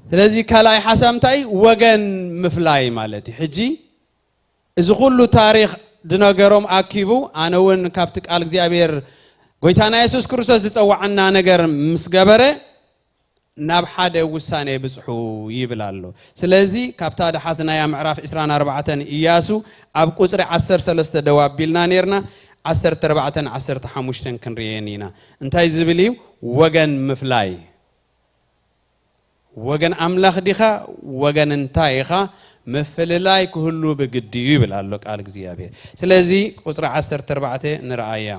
ስለዚ ካልኣይ ሓሳብ እንታይ እዩ? ወገን ምፍላይ ማለት እዩ። ሕጂ እዚ ኩሉ ታሪኽ ዝነገሮም ኣኪቡ፣ ኣነ እውን ካብቲ ቃል እግዚኣብሔር ጎይታና የሱስ ክርስቶስ ዝጸዋዓና ነገር ምስ ገበረ፣ ናብ ሓደ ውሳኔ ብጽሑ ይብል ኣሎ። ስለዚ ካብታ ደሓዝናያ ምዕራፍ ዕስራን ኣርባዕተን ኢያሱ ኣብ ቁጽሪ ዓሰርተ ሰለስተ ደው ኣቢልና ኔርና፣ ዓሰርተ ኣርባዕተን ዓሰርተ ሓሙሽተን ክንርእየን ኢና። እንታይ ዝብል እዩ? ወገን ምፍላይ። ወገን ኣምላኽ ዲኻ? ወገን እንታይ ኢኻ? ምፍልላይ ክህሉ ብግዲ እዩ ይብል ኣሎ ቃል እግዚኣብሔር። ስለዚ ቁጽሪ ዓሰርተ ኣርባዕተ ንርኣያ።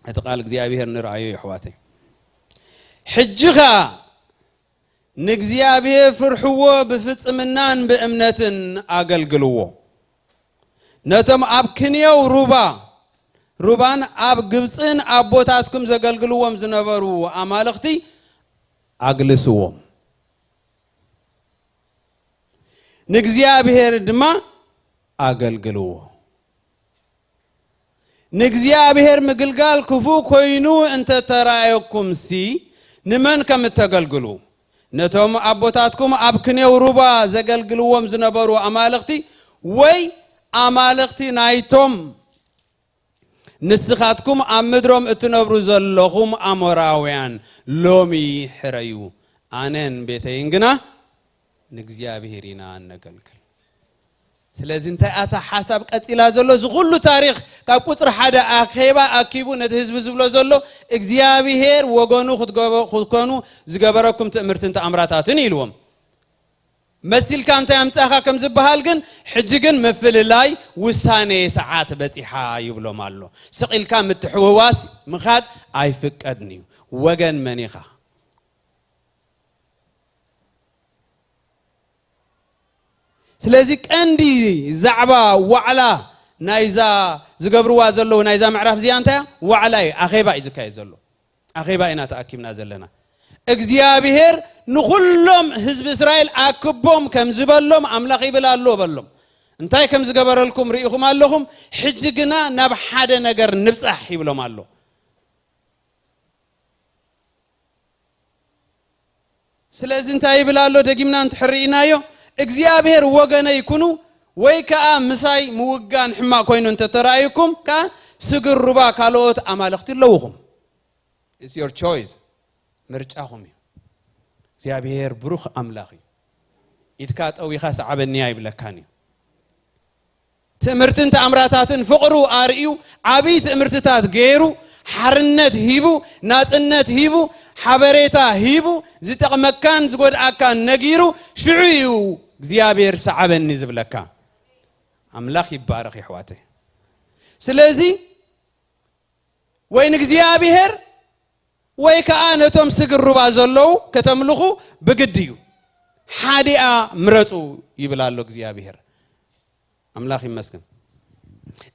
እቲ ቃል እግዚኣብሔር ንርኣዮ የሕዋተይ። ሕጂ ኸኣ ንእግዚኣብሔር ፍርሕዎ፣ ብፍጽምናን ብእምነትን ኣገልግልዎ። ነቶም ኣብ ክንየው ሩባ፣ ሩባን ኣብ ግብጽን ኣቦታትኩም ዘገልግልዎም ዝነበሩ ኣማልኽቲ ኣግልስዎም። ንእግዚኣብሔር ድማ ኣገልግልዎ። ንእግዚኣብሔር ምግልጋል ክፉእ ኮይኑ እንተ ተራእየኩምሲ፣ ንመን ከም እተገልግሉ? ነቶም ኣቦታትኩም ኣብ ክንየው ሩባ ዘገልግልዎም ዝነበሩ ኣማልኽቲ፣ ወይ ኣማልኽቲ ናይቶም ንስኻትኩም ኣብ ምድሮም እትነብሩ ዘለኹም ኣሞራውያን ሎሚ ሕረዩ፣ ኣነን ቤተይን ግና ንእግዚኣብሔር ኢና እነገልግል። ስለዚ እንታይ ኣታ ሓሳብ ቀጺላ ዘሎ? እዚ ኩሉ ታሪኽ ካብ ቁጽሪ ሓደ ኣኼባ ኣኪቡ ነቲ ህዝቢ ዝብሎ ዘሎ እግዚኣብሔር ወገኑ ክትገበ-፣ ክትኮኑ ዝገበረኩም ትእምርትን ተኣምራታትን ኢልዎም። መሲልካ እንታይ ኣምጻኻ ከም ዝበሃል ግን፣ ሕጂ ግን ምፍልላይ ውሳኔ ሰዓት በጺሓ ይብሎም ኣሎ። ስቕ ኢልካ ምትሕውዋስ ምኻድ ኣይፍቀድን እዩ። ወገን መን ኢኻ? ስለዚ ቀንዲ ዛዕባ ዋዕላ ናይዛ ዝገብርዋ ዘለዉ ናይዛ ምዕራፍ እዚኣ እንታይ እያ? ዋዕላ እዩ፣ ኣኼባ እዩ ዝካየድ ዘሎ። ኣኼባ ኢና ተኣኪብና ዘለና። እግዚኣብሔር ንኹሎም ህዝቢ እስራኤል ኣክቦም ከም ዝበሎም ኣምላኽ ይብል ኣሎ በሎም። እንታይ ከም ዝገበረልኩም ርኢኹም ኣለኹም። ሕጂ ግና ናብ ሓደ ነገር ንብጻሕ ይብሎም ኣሎ። ስለዚ እንታይ ይብል ኣሎ? ደጊምና እንድሕር ርኢናዮ፣ እግዚኣብሔር ወገነይ ኩኑ ወይ ከኣ ምሳይ ምውጋን ሕማቕ ኮይኑ እንተተራእዩኩም ከኣ ስግር ሩባ ካልኦት ኣማልኽቲ ኣለውኹም። It's your choice። ምርጫኹም እዩ። እግዚኣብሔር ብሩኽ ኣምላኽ እዩ። ኢድካ ጠዊኻ ሰዓበኒ ኣይብለካን እዩ። ትምህርትን ተኣምራታትን ፍቕሩ ኣርእዩ፣ ዓብዪ ትምህርትታት ገይሩ፣ ሓርነት ሂቡ፣ ናጽነት ሂቡ፣ ሓበሬታ ሂቡ፣ ዝጠቕመካን ዝጎድኣካን ነጊሩ፣ ሽዑ እዩ እግዚኣብሔር ሰዓበኒ ዝብለካ። ኣምላኽ ይባረኽ የሕዋተይ። ስለዚ ወይ ንእግዚኣብሔር ወይ ከኣ ነቶም ስግር ሩባ ዘለዉ ከተምልኹ ብግዲ እዩ። ሓዲኣ ምረጹ ይብል ኣሎ እግዚኣብሔር። ኣምላኽ ይመስገን።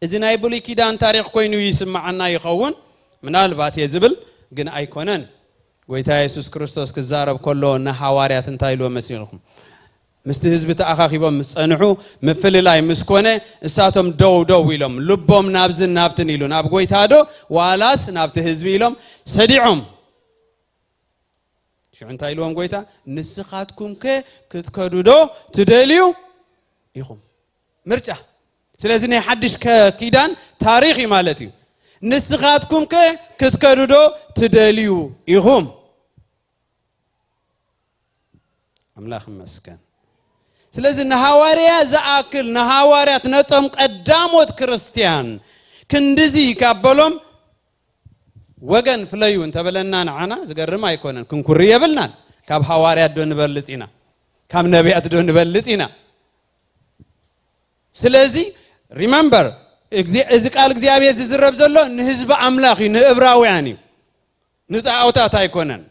እዚ ናይ ብሉይ ኪዳን ታሪኽ ኮይኑ ይስምዓና ይኸውን፣ ምናልባት እየ ዝብል ግን ኣይኮነን። ጎይታ የሱስ ክርስቶስ ክዛረብ ከሎ ንሃዋርያት እንታይ ኢልዎ መሲልኩም? ምስቲ ህዝቢ ተኣኻኺቦም ምስ ጸንሑ፣ ምፍልላይ ምስ ኮነ፣ እሳቶም ደው ደው ኢሎም፣ ልቦም ናብዝን ናብትን ኢሉ፣ ናብ ጎይታ ዶ ዋላስ ናብቲ ህዝቢ ኢሎም ሰዲዖም። ሽዑ እንታይ ኢልዎም ጎይታ? ንስኻትኩም ከ ክትከዱ ዶ ትደልዩ ኢኹም? ምርጫ። ስለዚ ናይ ሓድሽ ከ-፣ ኪዳን ታሪኽ እዩ ማለት እዩ። ንስኻትኩም ከ ክትከዱ ዶ ትደልዩ ኢኹም? ኣምላኽ ይመስገን። ስለዚ ንሃዋርያ ዝኣክል፣ ንሃዋርያት ነቶም ቀዳሞት ክርስትያን ክንድዚ ካብ በሎም፣ ወገን ፍለዩ እንተበለና ንዓና ዝገርም ኣይኮነን። ክንኩሪ የብልናን። ካብ ሃዋርያት ዶ ንበልጽ ኢና? ካብ ነቢያት ዶ ንበልጽ ኢና? ስለዚ remember፣ እዚ ቃል እግዚኣብሔር ዝዝረብ ዘሎ ንህዝቢ ኣምላኽ እዩ፣ ንእብራውያን እዩ፣ ንጣዖታት ኣይኮነን።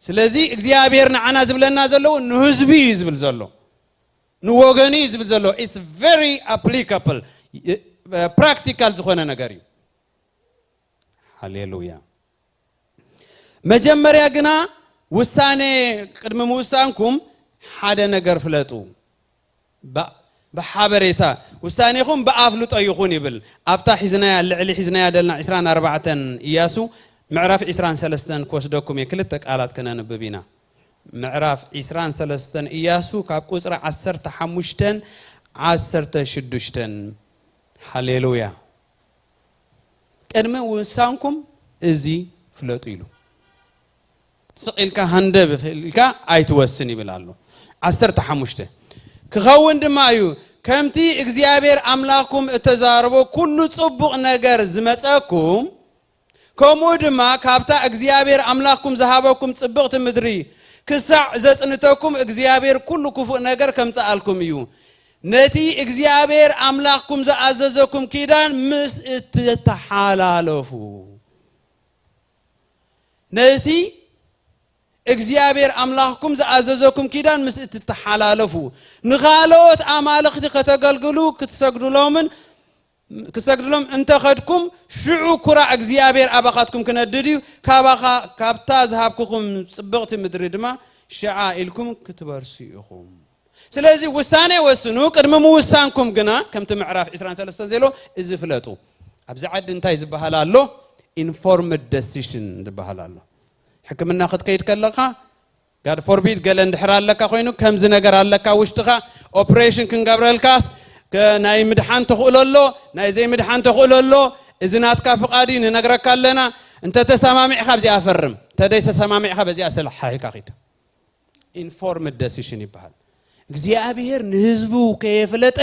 ስለዚ እግዚኣብሔር ንዓና ዝብለና ዘለዉ ንህዝቢ እዩ ዝብል ዘሎ፣ ንወገኑ እዩ ዝብል ዘሎ። It's very applicable፣ practical ዝኾነ ነገር እዩ። ሃሌሉያ። መጀመርያ ግና ውሳኔ ቅድሚ ምውሳንኩም ሓደ ነገር ፍለጡ። ብ-፣ ብሓበሬታ ውሳኔኹም ብኣፍልጦ ይኹን ይብል። ኣብታ ሒዝናያ፣ ልዕሊ ሒዝናያ ደልና ዕስራን ኣርባዕተን ኢያሱ ምዕራፍ ዕስራን ሰለስተን ክወስደኩም እየ። ክልተ ቃላት ክነንብብ ኢና። ምዕራፍ ዕስራን ሰለስተን ኢያሱ ካብ ቁጽሪ ዓሰርተ ሓሙሽተን ዓሰርተ ሽዱሽተን። ሃሌሉያ። ቅድሚ ውሳንኩም እዚ ፍለጡ ኢሉ። ስቕ ኢልካ ሃንደብ ኢልካ ኣይትወስን ይብል ኣሎ። ዓሰርተ ሓሙሽተ ክኸውን ድማ እዩ፣ ከምቲ እግዚኣብሔር ኣምላኽኩም እተዛረቦ ኩሉ ጽቡቕ ነገር ዝመጸኩም፣ ከምኡ ድማ ካብታ እግዚኣብሔር ኣምላኽኩም ዝሃበኩም ጽብቕቲ ምድሪ ክሳዕ ዘጽንተኩም እግዚኣብሔር ኩሉ ክፉእ ነገር ከምጽኣልኩም እዩ። ነቲ እግዚኣብሔር ኣምላኽኩም ዝኣዘዘኩም ኪዳን ምስ እትተሓላለፉ፣ ነቲ እግዚኣብሔር ኣምላኽኩም ዝኣዘዘኩም ኪዳን ምስ እትተሓላለፉ፣ ንኻልኦት ኣማልኽቲ ከተገልግሉ ክትሰግዱሎምን ክሰግድሎም እንተኸድኩም፣ ሽዑ ኩራ እግዚኣብሔር ኣባኻትኩም ክነድድ እዩ፣ ካባኻ፣ ካብታ ዝሃብኩኹም ጽብቕቲ ምድሪ ድማ ሽዓ ኢልኩም ክትበርሱ ኢኹም። ስለዚ ውሳኔ ወስኑ። ቅድሚ ምውሳንኩም ግና፣ ከምቲ ምዕራፍ ዕስራን ሰለስተን ዘሎ፣ እዚ ፍለጡ። ኣብዚ ዓዲ እንታይ ዝበሃል ኣሎ? ኢንፎርምድ ደሲሽን ዝበሃል ኣሎ። ሕክምና ክትከይድ ከለኻ፣ ጋድ ፎርቢድ፣ ገለ እንድሕር ኣለካ ኮይኑ፣ ከምዚ ነገር ኣለካ ውሽጥኻ፣ ኦፕሬሽን ክንገብረልካስ፣ ከ-፣ ናይ ምድሓን ተኽእሎ ኣሎ፣ ናይ ዘይምድሓን ተኽእሎ ኣሎ። እዚ ናትካ ፍቓድ እዩ፣ ንነግረካ ኣለና። እንተ ተሰማሚዕካ ኣብዚኣ ፈርም፣ እንተ ደይተሰማሚዕካ በዚኣ ሰላሓይካ ኺድ። ኢንፎርምድ ደሲሽን ይበሃል። እግዚኣብሔር ንህዝቡ ከየፍለጠ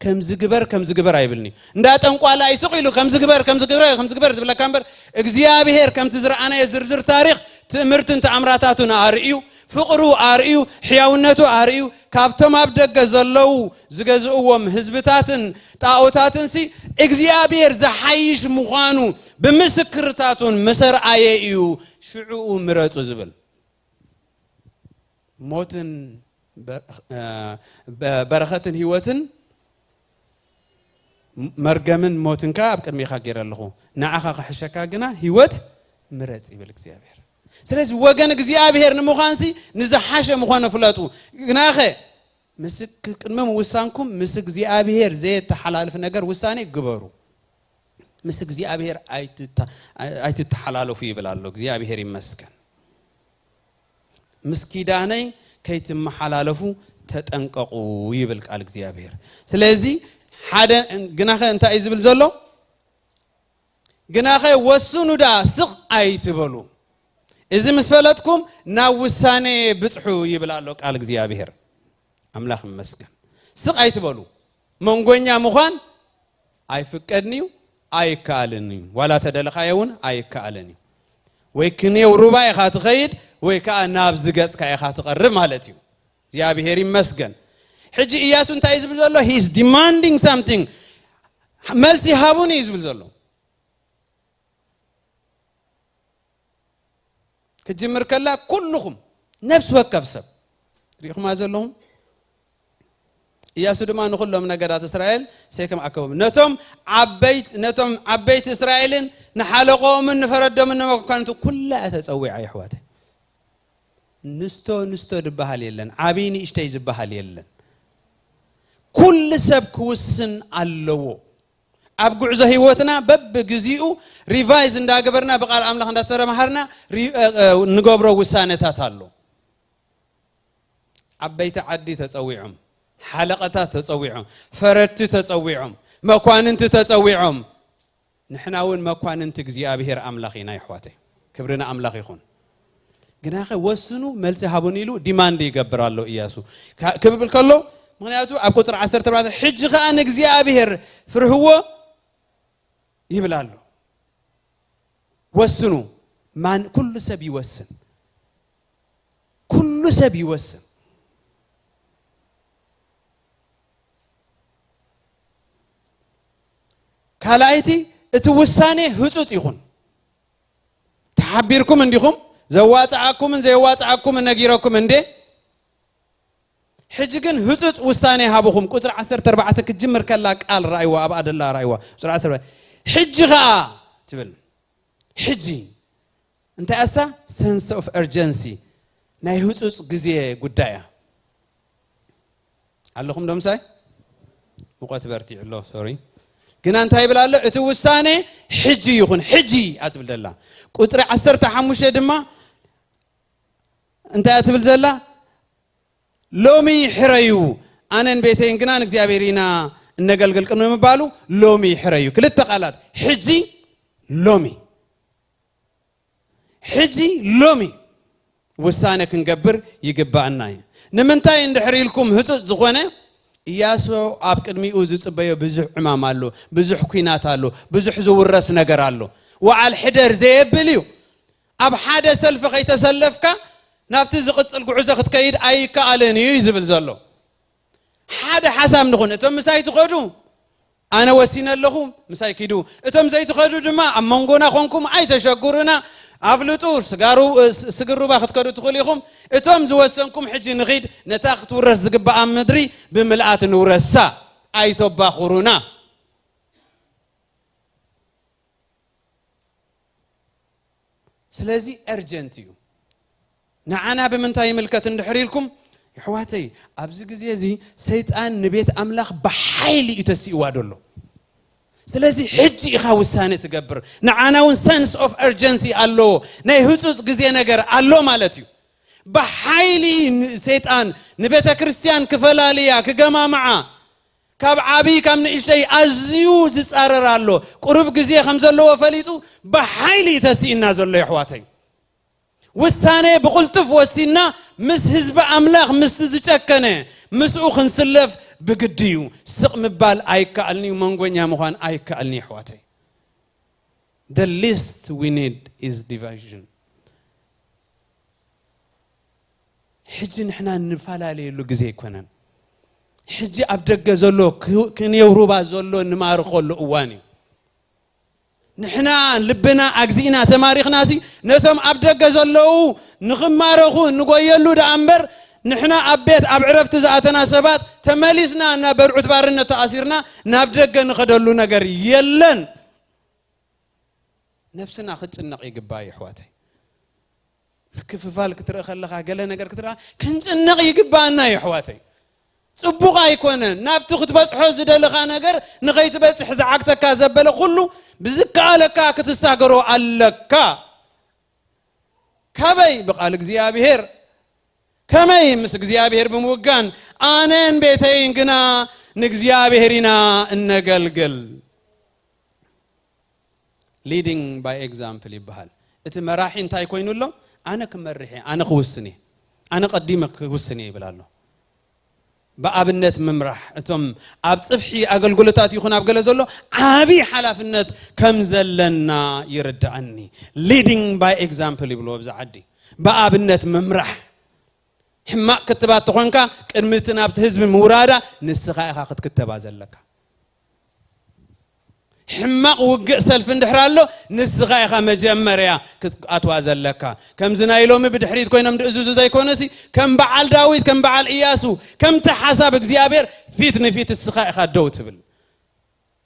ከምዚ ግበር ከምዚ ግበር ኣይብልኒ። እንዳ ጠንቋላ ይስቕ ኢሉ ከምዚ ግበር ከምዚ ግበር ከምዚ ግበር ዝብለካ እምበር፣ እግዚኣብሔር ከምቲ ዝረኣናዮ ዝርዝር ታሪኽ ትእምርትን ተኣምራታቱን ኣርእዩ፣ ፍቕሩ ኣርእዩ፣ ሕያውነቱ ኣርእዩ፣ ካብቶም ኣብ ደገ ዘለዉ ዝገዝእዎም ህዝብታትን ጣኦታትንሲ እግዚኣብሔር ዝሓይሽ ምዃኑ ብምስክርታቱን ምስ ኣርኣየ እዩ ሽዕኡ ምረጹ ዝብል። ሞትን በር- እ፣ በ- በረኸትን ህይወትን መርገምን ሞትን ከኣ ኣብ ቅድሚኻ ገይረ ኣለኹ፣ ንዓኻ ክሕሸካ ግና ህይወት ምረጽ ይብል እግዚኣብሔር። ስለዚ ወገን እግዚኣብሔር ንምዃንሲ ንዝሓሸ ምኾነ ፍለጡ። ግናኸ ምስ ቅድሚ ምውሳንኩም ምስ እግዚኣብሔር ዘየተሓላልፍ ነገር ውሳኔ ግበሩ። ምስ እግዚኣብሔር ኣይትተ- ኣይትተሓላለፉ ይብል ኣሎ። እግዚኣብሔር ይመስገን። ምስ ኪዳነይ ከይትመሓላለፉ ተጠንቀቑ ይብል ቃል እግዚኣብሔር። ስለዚ ሓደ ግናኸ እንታይ እዩ ዝብል ዘሎ? ግናኸ ወስኑ ደኣ ስቕ ኣይትበሉ። እዚ ምስ ፈለጥኩም ናብ ውሳኔ ብጽሑ ይብል ኣሎ ቃል እግዚኣብሔር። ኣምላኽ ይመስገን። ስቕ ኣይትበሉ። መንጎኛ ምዃን ኣይፍቀድን እዩ፣ ኣይከኣልን እዩ። ዋላ ተደለኻዮ እውን ኣይከኣልን እዩ። ወይ ክንየው ሩባ ኢኻ ትኸይድ፣ ወይ ከዓ ናብዚ ገጽካ ኢኻ ትቐርብ ማለት እዩ። እግዚኣብሔር ይመስገን። ሕጂ ኢያሱ እንታይ እዩ ዝብል ዘሎ? He is demanding something. መልሲ ሃቡን እዩ ዝብል ዘሎ። ክጅምር ከላ ኩልኹም ነፍሲ ወከፍ ሰብ ሪኢኹማ ዘለኹም። ኢያሱ ድማ ንኹሎም ነገዳት እስራኤል ሴክም ኣከቦም። ነቶም ዓበይት ነቶም ዓበይቲ እስራኤልን ንሓለቆምን ንፈረዶምን ንመኳንንቱ ኩላ እያ ተጸዊዓ። ይሕዋተ ንስቶ ንስቶ ዝበሃል የለን፣ ዓብይ ንእሽተይ ዝበሃል የለን። ኩሉ ሰብ ክውስን ኣለዎ። ኣብ ጉዕዞ ህይወትና በብግዚኡ ሪቫይዝ እንዳገበርና ብቃል ኣምላኽ እንዳተረማሃርና ሪ- እ- እ- ንገብሮ ውሳነታት ኣሎ። ዓበይቲ ዓዲ ተጸዊዖም፣ ሓለቐታት ተጸዊዖም፣ ፈረድቲ ተጸዊዖም፣ መኳንንቲ ተጸዊዖም። ንሕና እውን መኳንንቲ እግዚኣብሔር ኣምላኽ ኢና ይሕዋተይ። ክብሪ ንኣምላኽ ይኹን። ግናኸ ወስኑ፣ መልሲ ሃቡን ኢሉ ዲማንድ ይገብር ኣሎ ኢያሱ። ካ- ክብል ከሎ፣ ምኽንያቱ ኣብ ቁጽሪ ዓሰርተ ኣርባዕተ ሕጂ ኸኣ ንእግዚኣብሔር ፍርህዎ ይብል ኣሎ። ወስኑ። ማን? ኩሉ ሰብ ይወስን። ኩሉ ሰብ ይወስን። ካልኣይቲ፣ እቲ ውሳኔ ህጹጽ ይኹን። ተሓቢርኩም እንዲኹም፣ ዘዋጽኣኩምን ዘየዋጽኣኩምን ነጊረኩም እንዴ? ሕጂ ግን ህጹጽ ውሳኔ ሃብኹም። ቁጽሪ ዓሰርተ ኣርባዕተ ክትጅምር ከላ ቃል ረኣይዋ፣ ኣብኣ ደላ ረኣይዋ። ቁጽሪ ዓሰርተ ኣርባዕተ፣ ሕጂ ኸኣ ትብል። ሕጂ እንታይ ኣሳ? Sense of urgency፣ ናይ ህጹጽ ግዜ ጉዳይ እያ። ኣለኹም ዶ ምሳይ? ሙቐት በርቲዑ ኣሎ፣ ሶሪ። ግና እንታይ ይብል ኣሎ? እቲ ውሳኔ ሕጂ ይኹን፣ ሕጂ እያ ትብል ዘላ። ቁጽሪ ዓሰርተ ሓሙሽተ ድማ እንታይ እያ ትብል ዘላ? ሎሚ ሕረዩ፣ ኣነን ቤተይን ግና ንእግዚኣብሔር ኢና እነገልግል ቅድሚ ምባሉ ሎሚ ሕረዩ። ክልተ ቃላት፣ ሕጂ፣ ሎሚ። ሕጂ፣ ሎሚ ውሳነ ክንገብር ይግባኣና እዩ። ንምንታይ እንድሕር ኢልኩም ህጹጽ ዝኾነ፣ ኢያሱ ኣብ ቅድሚኡ ዝጽበዮ ብዙሕ ዕማም ኣሎ፣ ብዙሕ ኲናት ኣሎ፣ ብዙሕ ዝውረስ ነገር ኣሎ። ወዓል ሕደር ዘየብል እዩ። ኣብ ሓደ ሰልፊ ከይተሰለፍካ ናብቲ ዝቕጽል ጉዕዞ ክትከይድ ኣይከኣልን እዩ እዩ ዝብል ዘሎ። ሓደ ሓሳብ ንኹን። እቶም ምሳይ ትኸዱ ኣነ ወሲነ ኣለኹ፣ ምሳይ ኪዱ። እቶም ዘይትኸዱ ድማ ኣብ መንጎና ኾንኩም ኣይተሸግሩና፣ ኣፍልጡ። ስጋሩ- ስ- ስግር ሩባ ክትከዱ ትኽእሉ ኢኹም። እቶም ዝወሰንኩም ሕጂ ንኺድ፣ ነታ ክትውረስ ዝግባኣ ምድሪ ብምልኣት ንውረሳ፣ ኣይተባኹሩና። ስለዚ ኤርጀንት እዩ። ንዓና ብምንታይ ይምልከት እንድሕር ኢልኩም፣ የሕዋተይ፣ ኣብዚ ግዜ እዚ ሰይጣን ንቤት ኣምላኽ ብሓይሊ እዩ ተሲእዋ ደሎ። ስለዚ ሕጂ ኢኻ ውሳነ ትገብር። ንዓና እውን ሰንስ ኦፍ ኤርጀንሲ ኣለዎ። ናይ ህጹጽ ግዜ ነገር ኣሎ ማለት እዩ። ብሓይሊ ን- ሰይጣን ንቤተ ክርስቲያን ክፈላልያ፣ ክገማምዓ፣ ካብ ዓብዪ ካብ ንእሽተይ ኣዝዩ ዝጻረር ኣሎ። ቁሩብ ግዜ ከም ዘለዎ ፈሊጡ ብሓይሊ እዩ ተስኢና ዘሎ የሕዋተይ። ውሳነ ብቕልጡፍ ወሲና ምስ ህዝቢ ኣምላኽ ምስቲ ዝጨከነ ምስኡ ክንስለፍ ብግዲ እዩ። ስቕ ምባል ኣይከኣልን'ዩ፣ መንጎኛ ምዃን ኣይከኣልን'ዩ የሕዋተይ። The least we need is division. ሕጂ ንሕና እንፈላለየሉ ግዜ ኣይኮነን። ሕጂ ኣብ ደገ ዘሎ ክ- ክንየውሩባ ዘሎ እንማርኸሉ እዋን እዩ። ንሕና ልብና ኣግዚእና ተማሪኽናሲ ነቶም ኣብ ደገ ዘለዉ ንኽማረኹ እንጎየሉ ደኣ እምበር ንሕና ኣብ ቤት ኣብ ዕረፍቲ ዝኣተና ሰባት ተመሊስና ናብ በርዑት ባርነት ተኣሲርና ናብ ደገ ንኸደሉ ነገር የለን። ነብስና ክትጭነቕ ይግባእ የሕዋተይ። ምክፍፋል ክትርኢ ከለኻ ገለ ነገር ክትርኢ ክንጭነቕ ይግባኣና እዩ ኣሕዋተይ። ጽቡቕ ኣይኮነን። ናብቲ ክትበጽሖ ዝደለኻ ነገር ንኸይትበጽሕ ዝዓግተካ ዘበለ ኩሉ ብዝከኣለካ ክትሳገሮ ኣለካ። ካበይ ብቓል እግዚኣብሔር። ከመይ ምስ እግዚኣብሔር ብምውጋን ኣነን ቤተይን ግና ንእግዚኣብሔር ኢና እነገልግል። Leading by example ይበሃል። እቲ መራሒ እንታይ ኮይኑ ኣሎ? ኣነ ክመርሕ እየ፣ ኣነ ክውስን እየ፣ ኣነ ቀዲመ ክውስን እየ ይብል ኣሎ። ብኣብነት ምምራሕ። እቶም ኣብ ጽፍሒ ኣገልግሎታት ይኹን ኣብ ገለ ዘሎ ዓቢ ሓላፍነት ከም ዘለና ይርድኣኒ። Leading by example ይብልዎ ኣብዚ ዓዲ። ብኣብነት ምምራሕ። ሕማቕ ክትባት ተኾንካ ቅድሚ እቲ ናብቲ ህዝቢ ምውራዳ ንስኻ ኢኻ ክትክተባ ዘለካ። ሕማቕ ውግእ ሰልፊ እንድሕር ኣሎ ንስኻ ኢኻ መጀመርያ ክትኣትዋ ዘለካ። ከምዚ ናይ ሎሚ ብድሕሪት ኮይኖም ድእዝዙ ዘይኮነሲ ከም በዓል ዳዊት ከም በዓል እያሱ ከምቲ ሓሳብ እግዚኣብሔር ፊት ንፊት ንስኻ ኢኻ ደው ትብል።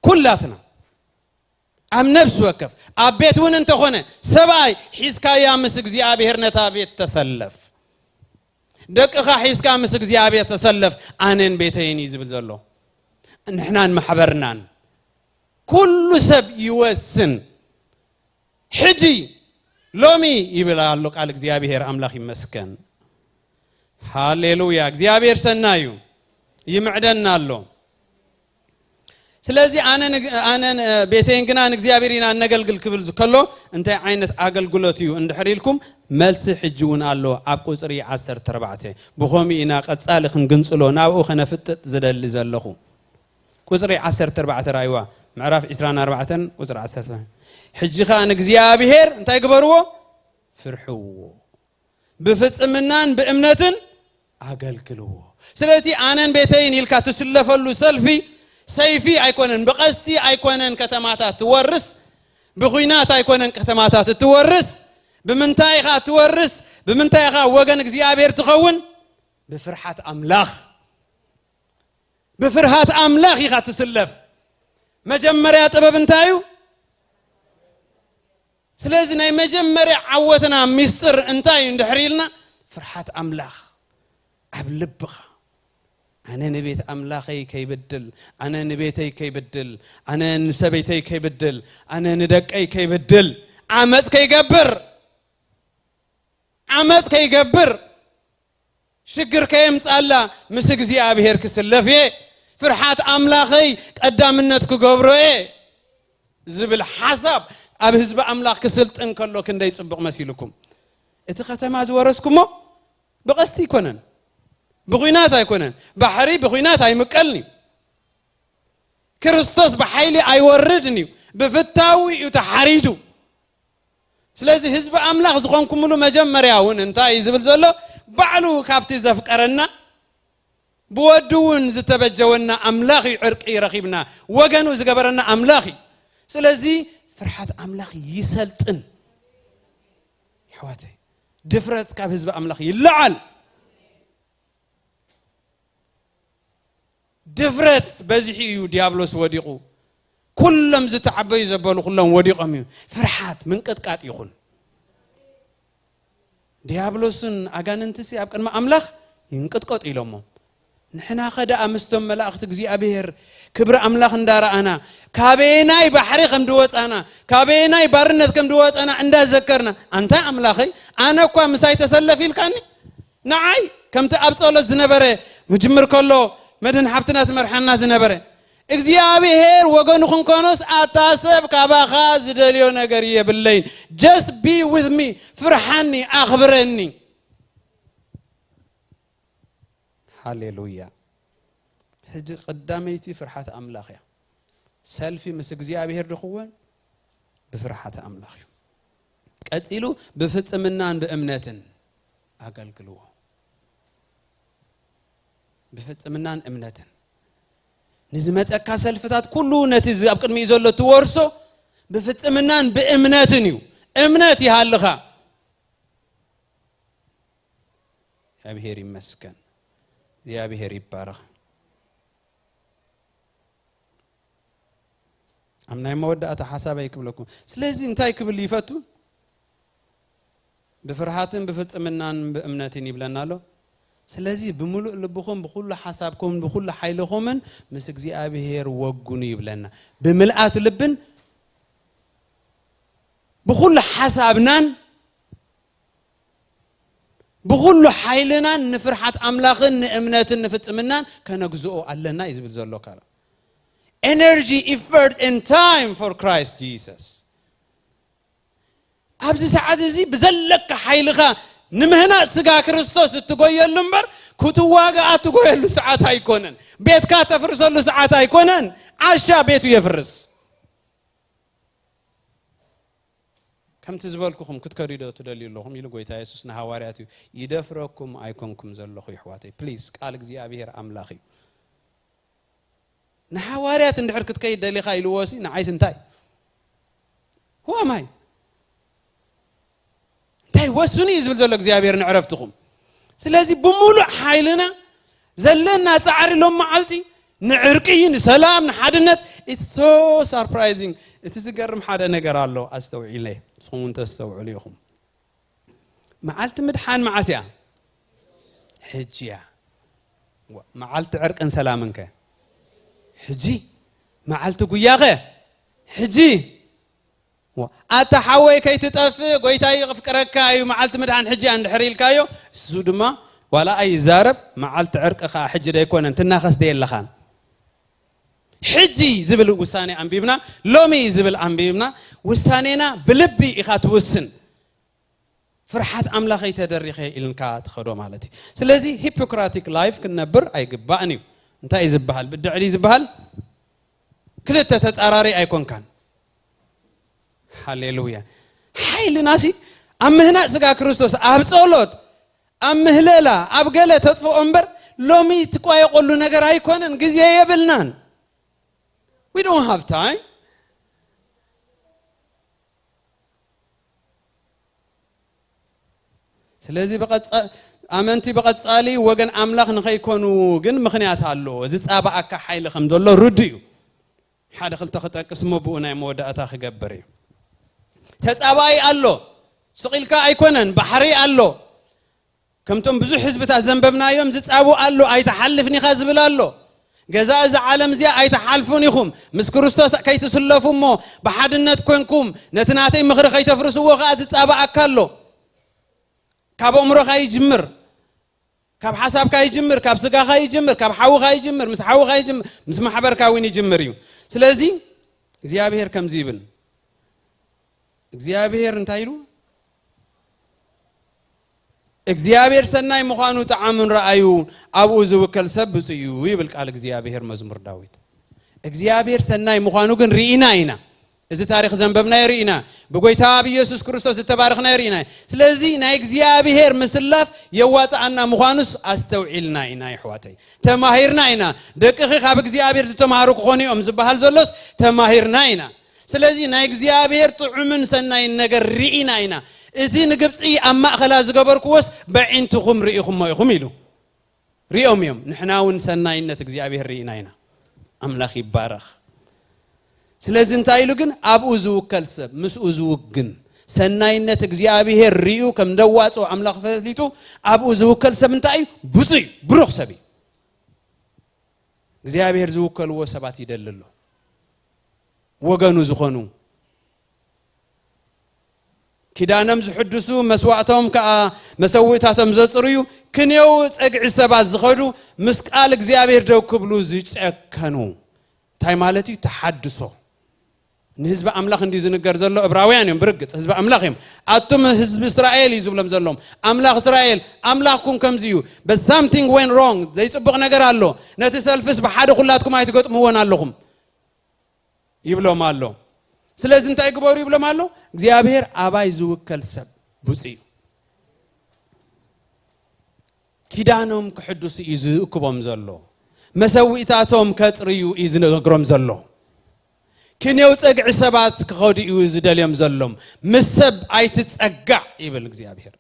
ኩላትና ኣብ ነፍሲ ወከፍ ኣብ ቤት እውን እንተኾነ ሰብኣይ ሒዝካያ ምስ እግዚኣብሔር ነታ ቤት ተሰለፍ። ደቅኻ ሒዝካ ምስ እግዚኣብሔር ተሰለፍ። ኣነን ቤተይን እዩ ዝብል ዘሎ። ንሕናን ማሕበርናን ኩሉ ሰብ ይወስን። ሕጂ ሎሚ ይብል ኣሎ ቃል እግዚኣብሔር። ኣምላኽ ይመስገን። ሃሌሉያ። እግዚኣብሔር ሰናይ እዩ። ይምዕደና ኣሎ። ስለዚ ኣነ ንግ- ኣነ ን- ቤተይን ግና ንእግዚኣብሔር ኢና እነገልግል ክብል ከሎ እንታይ ዓይነት ኣገልግሎት እዩ እንድሕር ኢልኩም መልሲ ሕጂ እውን ኣሎ። ኣብ ቁፅሪ ዓሰርተ ኣርባዕተ ብኸምኡ ኢና ቀፃሊ ክንግንፅሎ ናብኡ ከነፍጥጥ ዝደሊ ዘለኹ። ቁፅሪ ዓሰርተ ኣርባዕተ ራእይዋ ምዕራፍ ዕስራን ኣርባዕተን ቁፅሪ ዓሰርተ። ሕጂ ኸኣ ንእግዚኣብሔር እንታይ ግበርዎ? ፍርሕዎ። ብፍጽምናን ብእምነትን ኣገልግልዎ። ስለዚ ኣነን ቤተይን ኢልካ ትስለፈሉ ሰልፊ ሰይፊ ኣይኮነን፣ ብቐስቲ ኣይኮነን ከተማታት ትወርስ፣ ብኹናት ኣይኮነን ከተማታት እትወርስ። ብምንታይ ኢኻ እትወርስ? ብምንታይ ኢኻ ወገን እግዚኣብሔር ትኸውን? ብፍርሓት ኣምላኽ። ብፍርሃት ኣምላኽ ኢኻ ትስለፍ። መጀመርያ ጥበብ እንታይ እዩ? ስለዚ ናይ መጀመርያ ዓወትና ሚስጥር እንታይ እዩ እንድሕር ኢልና ፍርሃት ኣምላኽ ኣብ ልብኻ። ኣነ ንቤት ኣምላኸይ ከይብድል፣ ኣነ ንቤተይ ከይብድል፣ ኣነ ንሰበይተይ ከይብድል፣ ኣነ ንደቀይ ከይብድል፣ ዓመፅ ከይገብር ዓመፅ ከይገብር ሽግር ከየምፃላ ምስ እግዚኣብሔር ክስለፍ እየ። ፍርሓት ኣምላኸይ ቀዳምነት ክገብሮ እየ ዝብል ሓሳብ ኣብ ህዝቢ ኣምላኽ ክስልጥን ከሎ ክንደይ ፅቡቕ መሲልኩም። እቲ ከተማ ዝወረስኩሞ ብቐስቲ ኣይኮነን፣ ብኹናት ኣይኮነን። ባሕሪ ብኹናት ኣይምቀልን እዩ። ክርስቶስ ብሓይሊ ኣይወርድን እዩ፣ ብፍታዊ እዩ ተሓሪዱ። ስለዚ ህዝቢ ኣምላኽ ዝኾንኩምሉ መጀመርያ እውን እንታይ እዩ ዝብል ዘሎ? ባዕሉ ካብቲ ዘፍቀረና ብወዱ እውን ዝተበጀወና ኣምላኽ እዩ። ዕርቂ ረኺብና ወገኑ ዝገበረና ኣምላኽ እዩ። ስለዚ ፍርሓት ኣምላኽ ይሰልጥን። ኣሕዋተይ፣ ድፍረት ካብ ህዝቢ ኣምላኽ ይለዓል። ድፍረት በዚሑ እዩ ዲያብሎስ ወዲቑ። ኩሎም ዝተዓበዩ ዘበሉ ኩሎም ወዲቖም እዩ። ፍርሓት ምንቅጥቃጥ ይኹን። ዲያብሎስን ኣጋንንትሲ ኣብ ቅድሚ ኣምላኽ ይንቅጥቀጡ ኢሎሞ። ንሕናኸ ደኣ ምስቶም መላእኽቲ እግዚኣብሔር ክብሪ ኣምላኽ እንዳረኣና ካበየናይ ባሕሪ ከም ድወፃና ካበየናይ ባርነት ከም ድወፃና እንዳዘከርና፣ ኣንታ ኣምላኸይ ኣነ እኳ ምሳይ ተሰለፍ ኢልካኒ። ንዓይ ከምቲ ኣብ ጸሎት ዝነበረ ምጅምር ከሎ መድህን ሓፍትና ትመርሓና ዝነበረ እግዚኣብሔር ወገኑ ክንኮኖስ ኣታ ሰብ ካባኻ ዝደልዮ ነገር የብለይን። Just be with me፣ ፍርሓኒ፣ ኣኽብረኒ። ሃሌሉያ። ሕጂ ቀዳመይቲ ፍርሓት ኣምላኽ እያ። ሰልፊ ምስ እግዚኣብሔር ድኽወን ብፍርሓት ኣምላኽ እዩ። ቀጺሉ ብፍጽምናን ብእምነትን ኣገልግልዎ። ብፍጽምናን እምነትን ንዝመጸካ ሰልፍታት ኩሉ ነቲ ዝ- ኣብ ቅድሚኡ ዘሎ ትወርሶ ብፍጽምናን ብእምነትን እዩ። እምነት ይሃልኻ። እግዚኣብሔር ይመስገን። እግዚኣብሔር ይባረኽ። ኣብ ናይ መወዳእታ ሓሳበይ ክብለኩም። ስለዚ እንታይ ክብል ይፈቱ? ብፍርሃትን ብፍጽምናን ብእምነትን ይብለና ኣሎ። ስለዚ ብምሉእ ልብኹም፣ ብኹሉ ሓሳብኩም፣ ብኹሉ ሓይልኹምን ምስ እግዚኣብሔር ወግኑ ይብለና። ብምልኣት ልብን ብኹሉ ሓሳብናን ብኹሉ ሓይልናን ንፍርሓት ኣምላኽን ንእምነትን ንፍጽምናን ከነግዝኦ ኣለና እዩ ዝብል ዘሎ። ካል energy, effort and time for Christ Jesus። ኣብዚ ሰዓት እዚ ብዘለካ ሓይልኻ ንምህናጽ ስጋ ክርስቶስ እትጎየሉ እምበር ክትዋጋኣ እትጎየሉ ሰዓት ኣይኮነን። ቤትካ ተፍርሰሉ ሰዓት ኣይኮነን። ዓሻ ቤቱ የፍርስ። ከምቲ ዝበልኩኹም ክትከዱ ዶ ትደልዩ ኣለኹም ኢሉ ጎይታ የሱስ ንሃዋርያት እዩ። ይደፍረኩም ኣይኮንኩም ዘለኹ ይሕዋተይ። ፕሊዝ፣ ቃል እግዚኣብሔር ኣምላኽ እዩ። ንሃዋርያት እንድሕር ክትከይድ ደሊኻ ኢልዎ ሲ ንዓይስ እንታይ ሁዋማይ እንታይ ወስኑ እዩ ዝብል ዘሎ እግዚኣብሔር ንዕረፍትኹም። ስለዚ ብምሉእ ሓይልና ዘለና ፃዕሪ ሎም መዓልቲ ንዕርቂ፣ ንሰላም፣ ንሓድነት። It's so surprising። እቲ ዝገርም ሓደ ነገር ኣሎ፣ ኣስተውዒለ፣ ንስኹም እውን ተስተውዕሉ ኢኹም። መዓልቲ ምድሓን መዓስ እያ? ሕጂ እያ። ዋ፣ መዓልቲ ዕርቅን ሰላምን ከ? ሕጂ። መዓልቲ ጉያ ከ? ሕጂ። ዋ፣ ኣታ ሓወይ ከይትጠፍእ ጎይታ የፍቅረካ እዩ፣ መዓልቲ ምድሓን ሕጂ እያ እንድሕር ኢልካዮ፣ እሱ ድማ ዋላ ኣይዛረብ፣ መዓልቲ ዕርቂ ከዓ ሕጂ ዶ ኣይኮነን፣ ትናኸስ ዶ የለኻን? ሕጂ ዝብል ውሳኔ ኣንቢብና፣ ሎሚ ዝብል ኣንቢብና፣ ውሳኔና ብልቢ ኢኻ ትውስን። ፍርሓት ኣምላኸይ ተደሪኸ ኢልካ ትኸዶ ማለት እዩ። ስለዚ ሂፖክራቲክ ላይፍ ክንነብር ኣይግባእን እዩ። እንታይ እዩ ዝበሃል? ብድዕሊ ዝበሃል ክልተ ተጻራሪ ኣይኮንካን። ሃሌሉያ። ሓይልናሲ ኣብ ምህናጽ ስጋ ክርስቶስ፣ ኣብ ጸሎት፣ ኣብ ምህለላ፣ ኣብ ገለ ተጥፍኦ እምበር ሎሚ ትቋየቆሉ ነገር ኣይኮነን። ግዜ የብልናን። We don't have time። ስለዚ ብቐጻ-፣ ኣመንቲ ብቐጻሊ ወገን ኣምላኽ ንኸይኮኑ ግን ምኽንያት ኣሎ። ዝጻባኣካ ሓይሊ ከም ዘሎ ርዱ እዩ። ሓደ ክልተ ክጠቅስ እሞ ብኡ ናይ መወዳእታ ክገብር እዩ። ተጻባኢ ኣሎ። ስቕ ኢልካ ኣይኮነን፣ ባሕሪ ኣሎ። ከምቶም ብዙሕ ህዝብታት ዘንበብናዮም ዝጻቡ ኣሎ፣ ኣይትሓልፍን ኢኻ ዝብል ኣሎ። ገዛ እዛ ዓለም እዚኣ ኣይትሓልፉን ኢኹም፣ ምስ ክርስቶስ ከይትስለፉ እሞ ብሓድነት ኮንኩም ነቲ ናተይ ምኽሪ ከይተፍርስዎ ከኣ ዝጻባኣካ ኣሎ። ካብ ኣእምሮኻ ይጅምር፣ ካብ ሓሳብካ ይጅምር፣ ካብ ስጋኻ ይጅምር፣ ካብ ሓውኻ ይጅምር፣ ምስ ሓውኻ ይጅምር፣ ምስ ማሕበርካ እውን ይጅምር እዩ። ስለዚ እግዚኣብሔር ከምዚ ይብል፣ እግዚኣብሔር እንታይ ኢሉ? እግዚኣብሔር ሰናይ ምዃኑ ጠዓሙን ረኣዩ፣ ኣብኡ ዝውከል ሰብ ብፁዕ እዩ ይብል ቃል እግዚኣብሔር። መዝሙር ዳዊት። እግዚኣብሔር ሰናይ ምዃኑ ግን ርኢና ኢና። እዚ ታሪኽ ዘንበብናዮ ርኢና፣ ብጎይታ ብኢየሱስ ክርስቶስ ዝተባረኽናዮ ርኢና። ስለዚ ናይ እግዚኣብሔር ምስላፍ የዋፅኣና ምዃኑስ ኣስተውዒልና ኢና ይሕዋተይ፣ ተማሂርና ኢና። ደቅኺ ካብ እግዚኣብሔር ዝተማሃሩ ክኾኑ እዮም ዝበሃል ዘሎስ ተማሂርና ኢና። ስለዚ ናይ እግዚኣብሔር ጥዑምን ሰናይን ነገር ርኢና ኢና። እቲ ንግብፂ ኣብ ማእኸላ ዝገበርክዎስ በዒንትኹም ርኢኹሞ ኢኹም ኢሉ። ሪኦም እዮም። ንሕና እውን ሰናይነት እግዚኣብሔር ርኢና ኢና። ኣምላኽ ይባረኽ። ስለዚ እንታይ ኢሉ ግን ኣብኡ ዝውከል ሰብ ምስኡ ዝውግን ሰናይነት እግዚኣብሔር ርዩ ከም ደዋፅኦ ኣምላኽ ፈሊጡ ኣብኡ ዝውከል ሰብ እንታይ እዩ? ብፁዕ እዩ፣ ብሩኽ ሰብ እዩ። እግዚኣብሔር ዝውከልዎ ሰባት ይደሊ ኣሎ። ወገኑ ዝኾኑ ኪዳኖም ዝሕድሱ መስዋእቶም ከኣ መሰውእታቶም ዘጽርዩ ክንየው ጸግዒ ሰባት ዝኸዱ፣ ምስ ቃል እግዚኣብሔር ደው ክብሉ ዝጨከኑ። እንታይ ማለት እዩ? ተሓድሶ። ንህዝቢ ኣምላኽ እንዲ ዝንገር ዘሎ እብራውያን እዮም። ብርግጽ ህዝቢ ኣምላኽ እዮም። ኣቱም ህዝቢ እስራኤል እዩ ዝብሎም ዘሎም። ኣምላኽ እስራኤል፣ ኣምላኽኩም ከምዚ እዩ። But something went wrong። ዘይጽቡቕ ነገር ኣሎ። ነቲ ሰልፍስ ብሓደ ኩላትኩም ኣይትገጥምዎን ኣለኹም ይብሎም ኣሎ። ስለዚ እንታይ ግበሩ ይብሎም ኣሎ? እግዚኣብሔር ኣባይ ዝውከል ሰብ ብፁዕ እዩ። ኪዳኖም ክሕድሱ እዩ ዝእክቦም ዘሎ። መሰዊእታቶም ከጽርዩ እዩ ዝነግሮም ዘሎ። ክንየው ጸግዒ ሰባት ክኸዱ እዩ ዝደልዮም ዘሎም። ምስ ሰብ ኣይትጸጋዕ ይብል እግዚኣብሔር።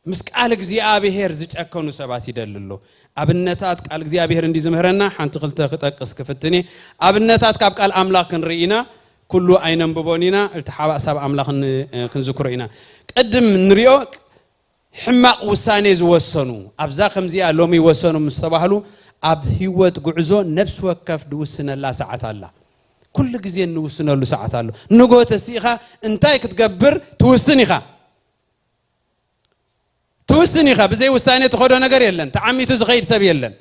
ምስ ቃል እግዚኣብሔር ዝጨከኑ ሰባት ይደሊ ኣሎ። ኣብነታት ቃል እግዚኣብሔር እንዲ ዝምህረና ሓንቲ ክልተ ክጠቅስ ክፍትን እየ። ኣብነታት ካብ ቃል ኣምላኽ ክንርኢ ኢና። ኩሉ ኣይነንብቦን ኢና። እቲ ሓባእ ሳብ ኣምላኽ ን-፣ ክንዝክሮ ኢና። ቅድም ንሪኦ ሕማቕ ውሳኔ ዝወሰኑ፣ ኣብዛ ከምዚኣ ሎሚ ወሰኑ ምስ ተባህሉ፣ ኣብ ህይወት ጉዕዞ ነፍሲ ወከፍ ድውስነላ ሰዓት ኣላ። ኩሉ ግዜ እንውስነሉ ሰዓት ኣሎ። ንጎ ተሲእኻ እንታይ ክትገብር ትውስን ኢኻ። ትውስን ኢኻ። ብዘይ ውሳኔ ትኸዶ ነገር የለን። ተዓሚቱ ዝኸይድ ሰብ የለን።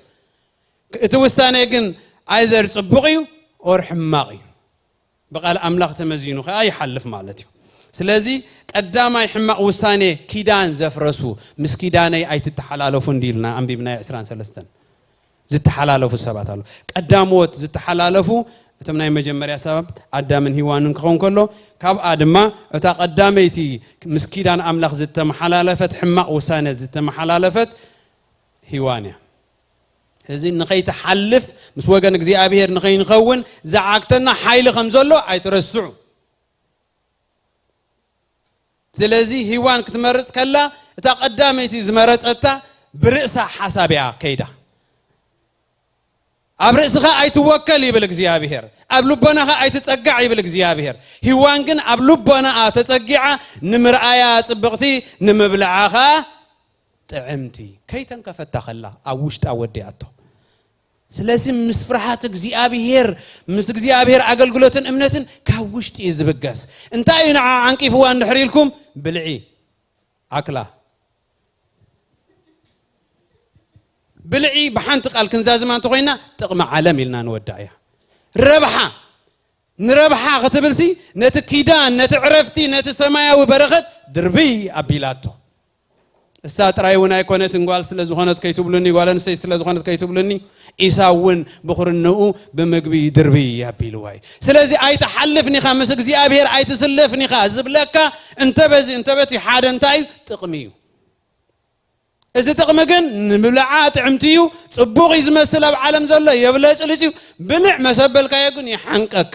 እቲ ውሳኔ ግን ኣይዘር ጽቡቕ እዩ ኦር ሕማቕ እዩ። ብቃል ኣምላኽ ተመዚኑ ኸኣ ይሓልፍ ማለት እዩ። ስለዚ ቀዳማይ ሕማቕ ውሳኔ ኪዳን ዘፍረሱ፣ ምስ ኪዳነይ ኣይትተሓላለፉ እንዲ ኢልና ኣንቢብናዮ ዕስራን ሰለስተን። ዝተሓላለፉ ሰባት ኣለዉ። ቀዳሞት ዝተሓላለፉ እቶም ናይ መጀመርያ ሰባት ኣዳምን ሂዋንን ክኸውን ከሎ፣ ካብኣ ድማ እታ ቀዳመይቲ ምስ ኪዳን ኣምላኽ ዝተመሓላለፈት፣ ሕማቕ ውሳነ ዝተመሓላለፈት ሂዋን እያ። እዚ ንኸይትሓልፍ፣ ምስ ወገን እግዚኣብሔር ንኸይንኸውን ዝዓግተና ሓይሊ ከም ዘሎ ኣይትረስዑ። ስለዚ ሂዋን ክትመርጽ ከላ፣ እታ ቀዳመይቲ ዝመረጸታ ብርእሳ ሓሳብ እያ ከይዳ። ኣብ ርእስኻ ኣይትወከል ይብል እግዚኣብሔር፣ ኣብ ልቦናኻ ኣይትጸጋዕ ይብል እግዚኣብሔር። ሂዋን ግን ኣብ ልቦናኣ ተጸጊዓ፣ ንምርኣያ ጽብቕቲ፣ ንምብልዓ ኸኣ ጥዕምቲ። ከይተንከፈታ ከላ ኣብ ውሽጣ ወዲኣቶ። ስለዚ ምስ ፍርሃት እግዚኣብሔር፣ ምስ እግዚኣብሔር ኣገልግሎትን እምነትን ካብ ውሽጢ እዩ ዝብገስ። እንታይ እዩ ንዓ ዓንቂፍዋ እንድሕር ኢልኩም? ብልዒ፣ ኣክላ። ብልዒ ብሓንቲ ቃል ክንዛዝማ እንተኾይና ጥቕሚ ዓለም ኢልና ንወዳእያ። ረብሓ፣ ንረብሓ ክትብልሲ ነቲ ኪዳን፣ ነቲ ዕረፍቲ፣ ነቲ ሰማያዊ በረኸት ድርብይ ኣቢላቶ። እሳ ጥራይ እውን ኣይኮነትን፣ ጓል ስለ ዝኾነት ከይትብሉኒ፣ ጓል ኣንስተይቲ ስለ ዝኾነት ከይትብሉኒ፣ ኢሳው እውን ብኹርንኡ ብምግቢ ድርብይ ኣቢልዋ እዩ። ስለዚ ኣይትሓልፍን ኢኻ፣ ምስ እግዚኣብሔር ኣይትስለፍን ኢኻ ዝብለካ እንተ በዚ እንተ በቲ ሓደ እንታይ እዩ? ጥቕሚ እዩ። እዚ ጥቕሚ ግን ንምብልዓ ጥዕምቲ እዩ፣ ጽቡቕ እዩ ዝመስል ኣብ ዓለም ዘሎ፣ የብለጭልጭ እዩ። ብልዕ መሰበልካዮ ግን ይሓንቀካ።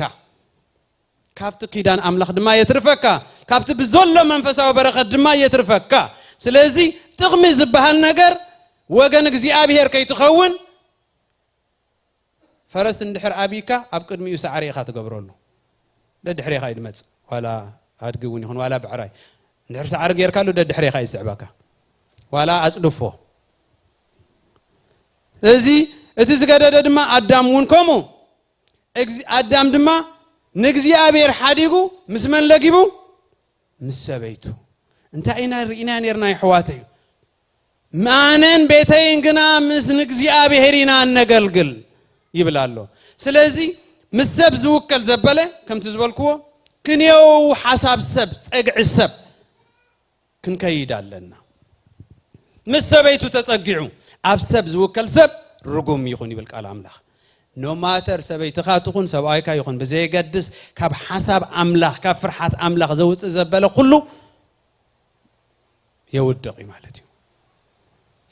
ካብቲ ኪዳን ኣምላኽ ድማ የትርፈካ፣ ካብቲ ብዘሎ መንፈሳዊ በረኸት ድማ የትርፈካ። ስለዚ ጥቕሚ ዝበሃል ነገር ወገን እግዚኣብሔር ከይትኸውን ፈረስ እንድሕር ኣብይካ ኣብ ቅድሚኡ ሳዕሪ ኢኻ ትገብረሉ። ደድሕሬኻ እዩ ድመጽእ። ዋላ ኣድጊ እውን ይኹን ዋላ ብዕራይ። እንድሕር ሳዕሪ ጌርካሉ ደድሕሬኻ እዩ ዝስዕበካ። ዋላ ኣጽድፎ። ስለዚ እቲ ዝገደደ ድማ ኣዳም እውን ከምኡ። እግዚ-፣ ኣዳም ድማ ንእግዚኣብሔር ሓዲጉ ምስ መን ለጊቡ? ምስ ሰበይቱ። እንታይ ኢና ርኢና ነርና የሕዋተይ? ኣነን ቤተይን ግና ምስ ንእግዚኣብሔር ኢና እነገልግል ይብል ኣሎ። ስለዚ ምስ ሰብ ዝውከል ዘበለ ከምቲ ዝበልክዎ ክንየው ሓሳብ ሰብ፣ ጸግዒ ሰብ ክንከይድ ኣለና። ምስ ሰበይቱ ተጸጊዑ ኣብ ሰብ ዝውከል ሰብ ርጉም ይኹን ይብል ቃል ኣምላኽ። ኖማተር ሰበይትኻ ትኹን ሰብኣይካ ይኹን ብዘየገድስ ካብ ሓሳብ ኣምላኽ ካብ ፍርሓት ኣምላኽ ዘውጽእ ዘበለ ኩሉ የውድቕ እዩ ማለት እዩ።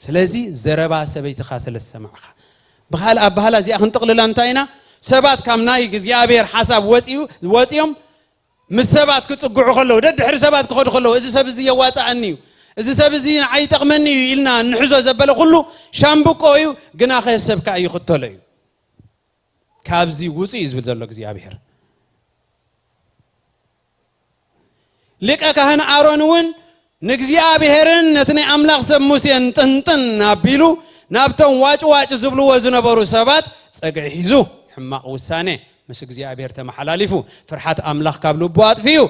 ስለዚ ዘረባ ሰበይትኻ ስለ ዝሰማዕኻ ብኻልእ ኣባህላ እዚኣ ክንጥቕልላ እንታይ ኢና? ሰባት ካብ ናይ እግዚኣብሔር ሓሳብ ወፂኡ ወፂኦም ምስ ሰባት ክጽግዑ ከለዉ ደድሕሪ ሰባት ክኸዱ ከለዉ እዚ ሰብ እዚ የዋፅኣኒ እዩ፣ እዚ ሰብ እዚ ንዓይ ይጠቕመኒ እዩ ኢልና እንሕዞ ዘበለ ኩሉ ሻምብቆ እዩ። ግናኸ ሰብካ ይኽተሎ እዩ። ካብዚ ውፁ እዩ ዝብል ዘሎ እግዚኣብሔር። ሊቀ ካህን ኣሮን እውን ንእግዚኣብሔርን ነቲ ናይ ኣምላኽ ሰብ ሙሴን ጥንጥን ኣቢሉ ናብቶም ዋጭዋጭ ዝብልዎ ዝነበሩ ሰባት ጸግዒ ሒዙ ሕማቕ ውሳኔ ምስ እግዚኣብሔር ተመሓላሊፉ ፍርሓት ኣምላኽ ካብ ልቡ ኣጥፊኡ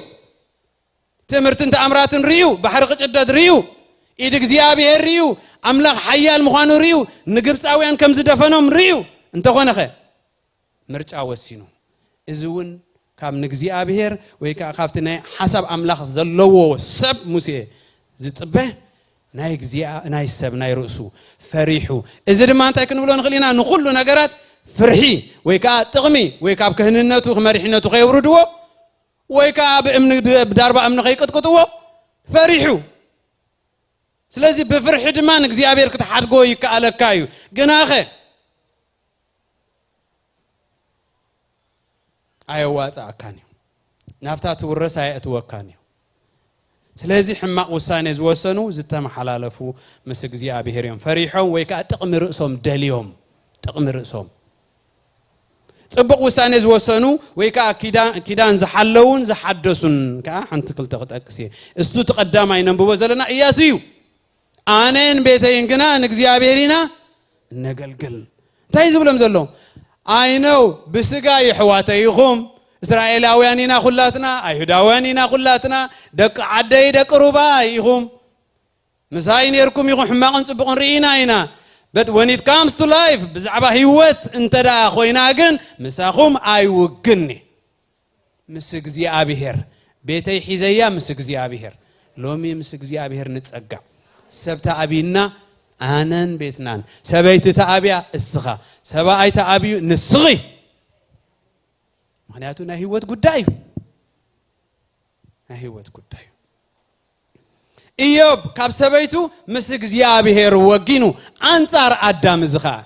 ትምህርትን ተኣምራትን ርእዩ ባሕሪ ክጭደድ ርእዩ ኢድ እግዚኣብሔር ርእዩ፣ ኣምላኽ ሓያል ምዃኑ ርእዩ፣ ንግብፃውያን ከም ዝደፈኖም ርእዩ እንተኾነኸ፣ ምርጫ ወሲኑ። እዚ እውን ካብ ንእግዚኣብሔር ወይ ከዓ ካብቲ ናይ ሓሳብ ኣምላኽ ዘለዎ ሰብ ሙሴ ዝፅበ ናይ እግዚኣብ-፣ ናይ ሰብ ናይ ርእሱ ፈሪሑ። እዚ ድማ እንታይ ክንብሎ ንኽእል ኢና? ንኹሉ ነገራት ፍርሒ ወይ ከዓ ጥቕሚ ወይ ካብ ክህንነቱ መሪሕነቱ ከየውርድዎ ወይ ከዓ ብእምኒ፣ ብዳርባ እምኒ ከይቅጥቅጥዎ ፈሪሑ። ስለዚ ብፍርሒ ድማ ንእግዚኣብሔር ክትሓድጎ ይከኣለካ እዩ። ግናኸ ኣየዋፅኣካን እዩ። ናብታ ትውረስ ኣየእትወካን እዩ። ስለዚ ሕማቕ ውሳኔ ዝወሰኑ ዝተመሓላለፉ ምስ እግዚኣብሔር እዮም። ፈሪሖም ወይ ከዓ ጥቕሚ ርእሶም ደልዮም፣ ጥቕሚ ርእሶም። ጽቡቕ ውሳኔ ዝወሰኑ ወይ ከዓ ኪዳ-፣ ኪዳን ዝሓለውን ዝሓደሱን ከዓ ሓንቲ ክልተ ክጠቅስ እየ። እሱ እቲ ቀዳማይ ነንብቦ ዘለና እያሱ እዩ። ኣነን ቤተይን ግና ንእግዚኣብሔር ኢና እነገልግል። እንታይ እዩ ዝብሎም ዘሎ? ኣይ ነው ብስጋ የሕዋተይ ኢኹም፣ እስራኤላውያን ኢና ኩላትና፣ ኣይሁዳውያን ኢና ኩላትና፣ ደቂ ዓደይ ደቂ ሩባይ ኢኹም። ምሳይ ነርኩም ኢኹም፣ ሕማቕን ጽቡቕን ርኢና ኢና። But when it comes to life፣ ብዛዕባ ህይወት እንተ ደኣ ኮይና ግን ምሳኹም ኣይውግን። ምስ እግዚኣብሔር ቤተይ ሒዘያ፣ ምስ እግዚኣብሔር። ሎሚ ምስ እግዚኣብሔር ንጸጋ። ሰብ ተኣቢና ኣነን ቤትናን፣ ሰበይቲ ተኣቢያ እስኻ፣ ሰብኣይ ተኣቢዩ ንስኺ። ምኽንያቱ ናይ ህይወት ጉዳይ እዩ። ናይ ህይወት ጉዳይ እዩ። ኢዮብ ካብ ሰበይቱ ምስ እግዚኣብሔር ወጊኑ ኣንጻር ኣዳም፣ እዚ ኸኣ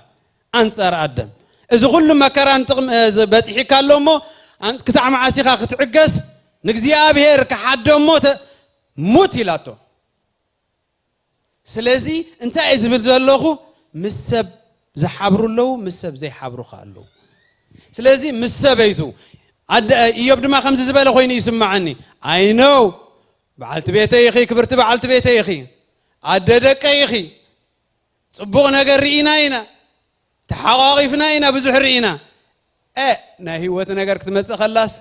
ኣንጻር ኣዳም። እዚ ኩሉ መከራን ጥቕም-፣ እ፣ በጺሒካ ኣሎ እሞ፣ ኣን-፣ ክሳዕ መዓስ ኢኻ ክትዕገስ? ንእግዚኣብሔር ክሓዶ እሞ ተ-፣ ሙት ኢላቶ። ስለዚ እንታይ እየ ዝብል ዘለኹ? ምስ ሰብ ዝሓብሩ ኣለዉ፣ ምስ ሰብ ዘይሓብሩ ኸኣ ኣለዉ። ስለዚ ምስ ሰበይቱ፣ ኣደ-፣ ኢዮብ ድማ ከምዚ ዝበለ ኮይኑ ይስምዓኒ። ኣይ ነው፣ በዓልቲ ቤተይ ኢኺ፣ ክብርቲ በዓልቲ ቤተይ ኢኺ፣ ኣደ ደቀይ ኢኺ፣ ጽቡቕ ነገር ርኢና ኢና፣ ተሓቋቒፍና ኢና፣ ብዙሕ ርኢና። እ፣ ናይ ህይወት ነገር ክትመጽእ ከላስ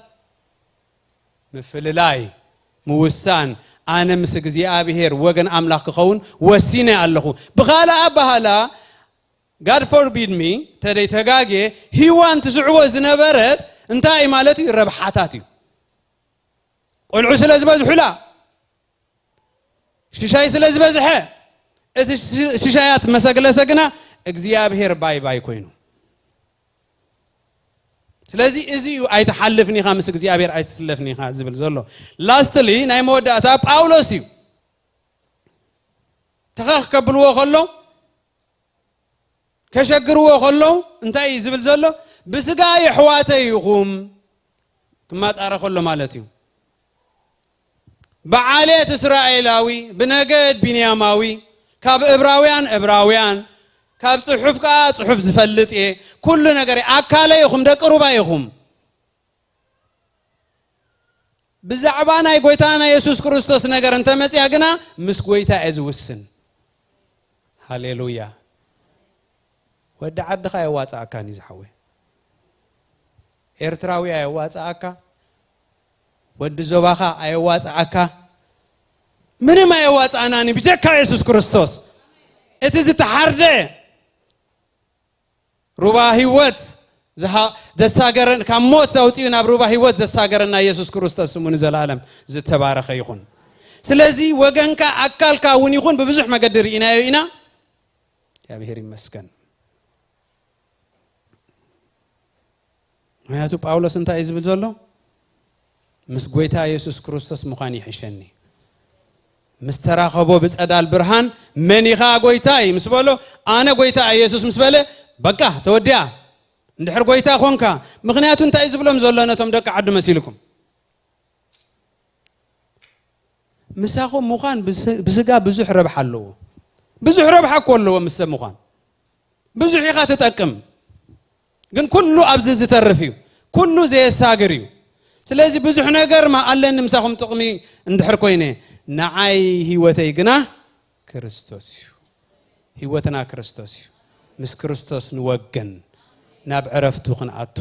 ምፍልላይ፣ ምውሳን፣ ኣነ ምስ እግዚኣብሔር ወገን ኣምላኽ ክኸውን ወሲነ ኣለኹ። ብኻልእ ኣበሃላ፣ God forbid me፣ ተደይ ተጋጌ፣ ሂዋን ትስዕቦ ዝነበረት እንታይ ማለት እዩ? ረብሓታት እዩ። ቆልዑ ስለ ዝበዝሑላ፣ ሽሻይ ስለ ዝበዝሐ፣ እቲ ሽ-፣ ሽሻያት መሰግለሰ ግና እግዚኣብሔር ባይ ባይ ኮይኑ። ስለዚ እዚ እዩ ኣይትሓልፍን ኢኻ፣ ምስ እግዚኣብሔር ኣይትስለፍን ኢኻ ዝብል ዘሎ። ላስትሊ፣ ናይ መወዳእታ ጳውሎስ እዩ። ተኸኽ ከብልዎ ከሎ፣ ከሸግርዎ ከሎ እንታይ እዩ ዝብል ዘሎ? ብስጋ የሕዋተይ ኢኹም፣ ክማጻረ ከሎ ማለት እዩ። ብዓሌት እስራኤላዊ፣ ብነገድ ቢንያማዊ፣ ካብ እብራውያን እብራውያን፣ ካብ ጽሑፍ ከኣ ጽሑፍ ዝፈልጥ እየ፣ ኩሉ ነገር ኣካለ ኢኹም፣ ደቂ ሩባ ኢኹም። ብዛዕባ ናይ ጎይታና የሱስ ክርስቶስ ነገር እንተመጽያ ግና ምስ ጎይታ እየ ዝውስን። ሃሌሉያ። ወዲ ዓድኻ ኣየዋጽኣካን እዩ ዝሓወይ። ኤርትራዊ ኣየዋጽኣካ፣ ወዲ ዞባኻ ኣየዋጽኣካ፣ ምንም ኣየዋጽኣናን እዩ ብጀካ የሱስ ክርስቶስ። እቲ ዝተሓርደ ሩባ ህይወት ዝሃ-፣ ዘሳገረን፣ ካብ ሞት ኣውጺኡ ናብ ሩባ ህይወት ዘሳገረና የሱስ ክርስቶስ ስሙ ንዘለኣለም ዝተባረኸ ይኹን። ስለዚ ወገንካ ኣካልካ እውን ይኹን ብብዙሕ መገዲ ርኢናዮ ኢና። እግዚኣብሔር ይመስገን። ምኽንያቱ ጳውሎስ እንታይ እዩ ዝብል ዘሎ? ምስ ጎይታ የሱስ ክርስቶስ ምዃን ይሕሸኒ። ምስ ተራኸቦ ብጸዳል ብርሃን፣ "መን ኢኻ ጎይታይ?" ምስ በሎ፣ "ኣነ ጎይታ የሱስ" ምስ በለ፣ በቃ ተወዲኣ። እንድሕር ጎይታ ኾንካ፣ ምኽንያቱ እንታይ እዩ ዝብሎም ዘሎ ነቶም ደቂ ዓዱ መሲልኩም? ምሳኹም ምዃን ብስ-፣ ብስጋ ብዙሕ ረብሓ ኣለዎ። ብዙሕ ረብሓ እኮ ኣለዎ ምስ ሰብ ምዃን። ብዙሕ ኢኻ ትጠቅም። ግን ኩሉ ኣብዚ ዝተርፍ እዩ። ኩሉ ዘየሳግር እዩ። ስለዚ ብዙሕ ነገር ማ ኣለኒ ምሳኹም ጥቕሚ እንድሕር ኮይነ፣ ንዓይ ህይወተይ ግና ክርስቶስ እዩ። ህይወትና ክርስቶስ እዩ። ምስ ክርስቶስ ንወግን፣ ናብ ዕረፍቱ ክንኣቱ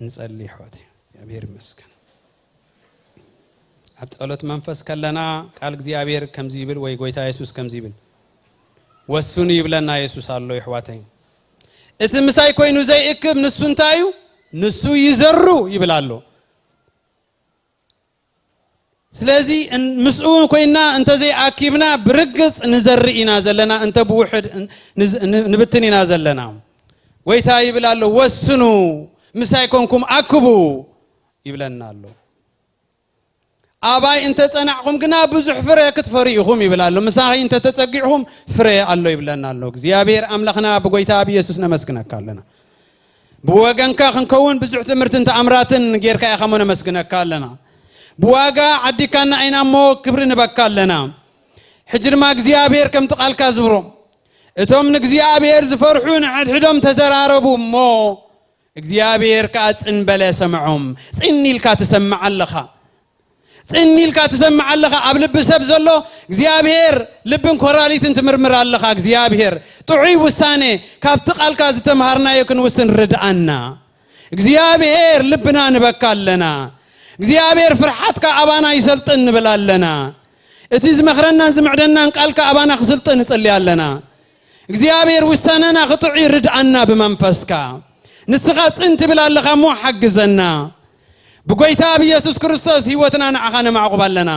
ንጸሊ፣ ኣሕዋት። እግዚኣብሔር ይመስገን። ኣብ ጸሎት መንፈስ ከለና ቃል እግዚኣብሔር ከምዚ ይብል ወይ ጎይታ የሱስ ከምዚ ይብል፣ "ወስኑ" ይብለና የሱስ ኣሎ። ይሕዋተይ፣ እቲ ምሳይ ኮይኑ ዘይእክብ ንሱ እንታይ እዩ? ንሱ ይዘሩ ይብል ኣሎ። ስለዚ እን-፣ ምስኡ ኮይና እንተዘይኣኪብና ብርግጽ ንዘርእ ኢና ዘለና፣ እንተ ብውሕድ ን-፣ ንዝ-፣ ን-፣ ንብትን ኢና ዘለና። ጎይታ ይብል ኣሎ፣ "ወስኑ፣ ምሳይ ኮንኩም ኣክቡ" ይብለና ኣሎ። "ኣባይ እንተ ጸናዕኹም ግና ብዙሕ ፍረ ክትፈሪ ኢኹም" ይብል ኣሎ። "ምሳኺ እንተ ተጸጊዕኹም ፍረ ኣሎ" ይብለና ኣሎ። እግዚኣብሔር ኣምላኽና ብጎይታ ብየሱስ ነመስግነካ ኣለና። ብወገንካ ክንከውን ብዙሕ ትምህርትን ተኣምራትን ጌርካ ኢኻ እሞ ነመስግነካ ኣለና። ብዋጋ ዓዲካና ኢና እሞ ክብሪ ንበካ ኣለና። ሕጂ ድማ እግዚኣብሔር ከምቲ ቃልካ ዝብሮ፣ "እቶም ንእግዚኣብሔር ዝፈርሑ ንሕድሕዶም ተዘራረቡ እሞ እግዚኣብሔር ከኣ ጽን በለ ሰምዖም።" ጽን ኢልካ ትሰምዕ ኣለኻ። ጽን ኢልካ ትሰምዕ ኣለኻ። ኣብ ልቢ ሰብ ዘሎ እግዚኣብሔር ልብን ኮራሊትን ትምርምር ኣለኻ። እግዚኣብሔር ጥዑይ ውሳኔ ካብቲ ቃልካ ዝተምሃርናዮ ክንውስን ርድኣና። እግዚኣብሔር ልብና ንበካ ኣለና። እግዚኣብሔር ፍርሓትካ ኣባና ይሰልጥን ንብል ኣለና። እቲ ዝመኽረናን ዝምዕደናን ቃልካ ኣባና ክስልጥን ንጽሊ ኣለና። እግዚኣብሔር ውሳነና ክጥዑይ ርድኣና ብመንፈስካ። ንስኻ ጽን ትብል ኣለኻ እሞ ሓግዘና። ብጎይታ ብየሱስ ክርስቶስ ህይወትና ንዓኻ ነማዕቁብ ኣለና።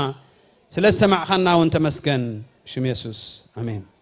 ስለ ዝሰማዕኻና እውን ተመስገን። ብሽም የሱስ፣ ኣሜን።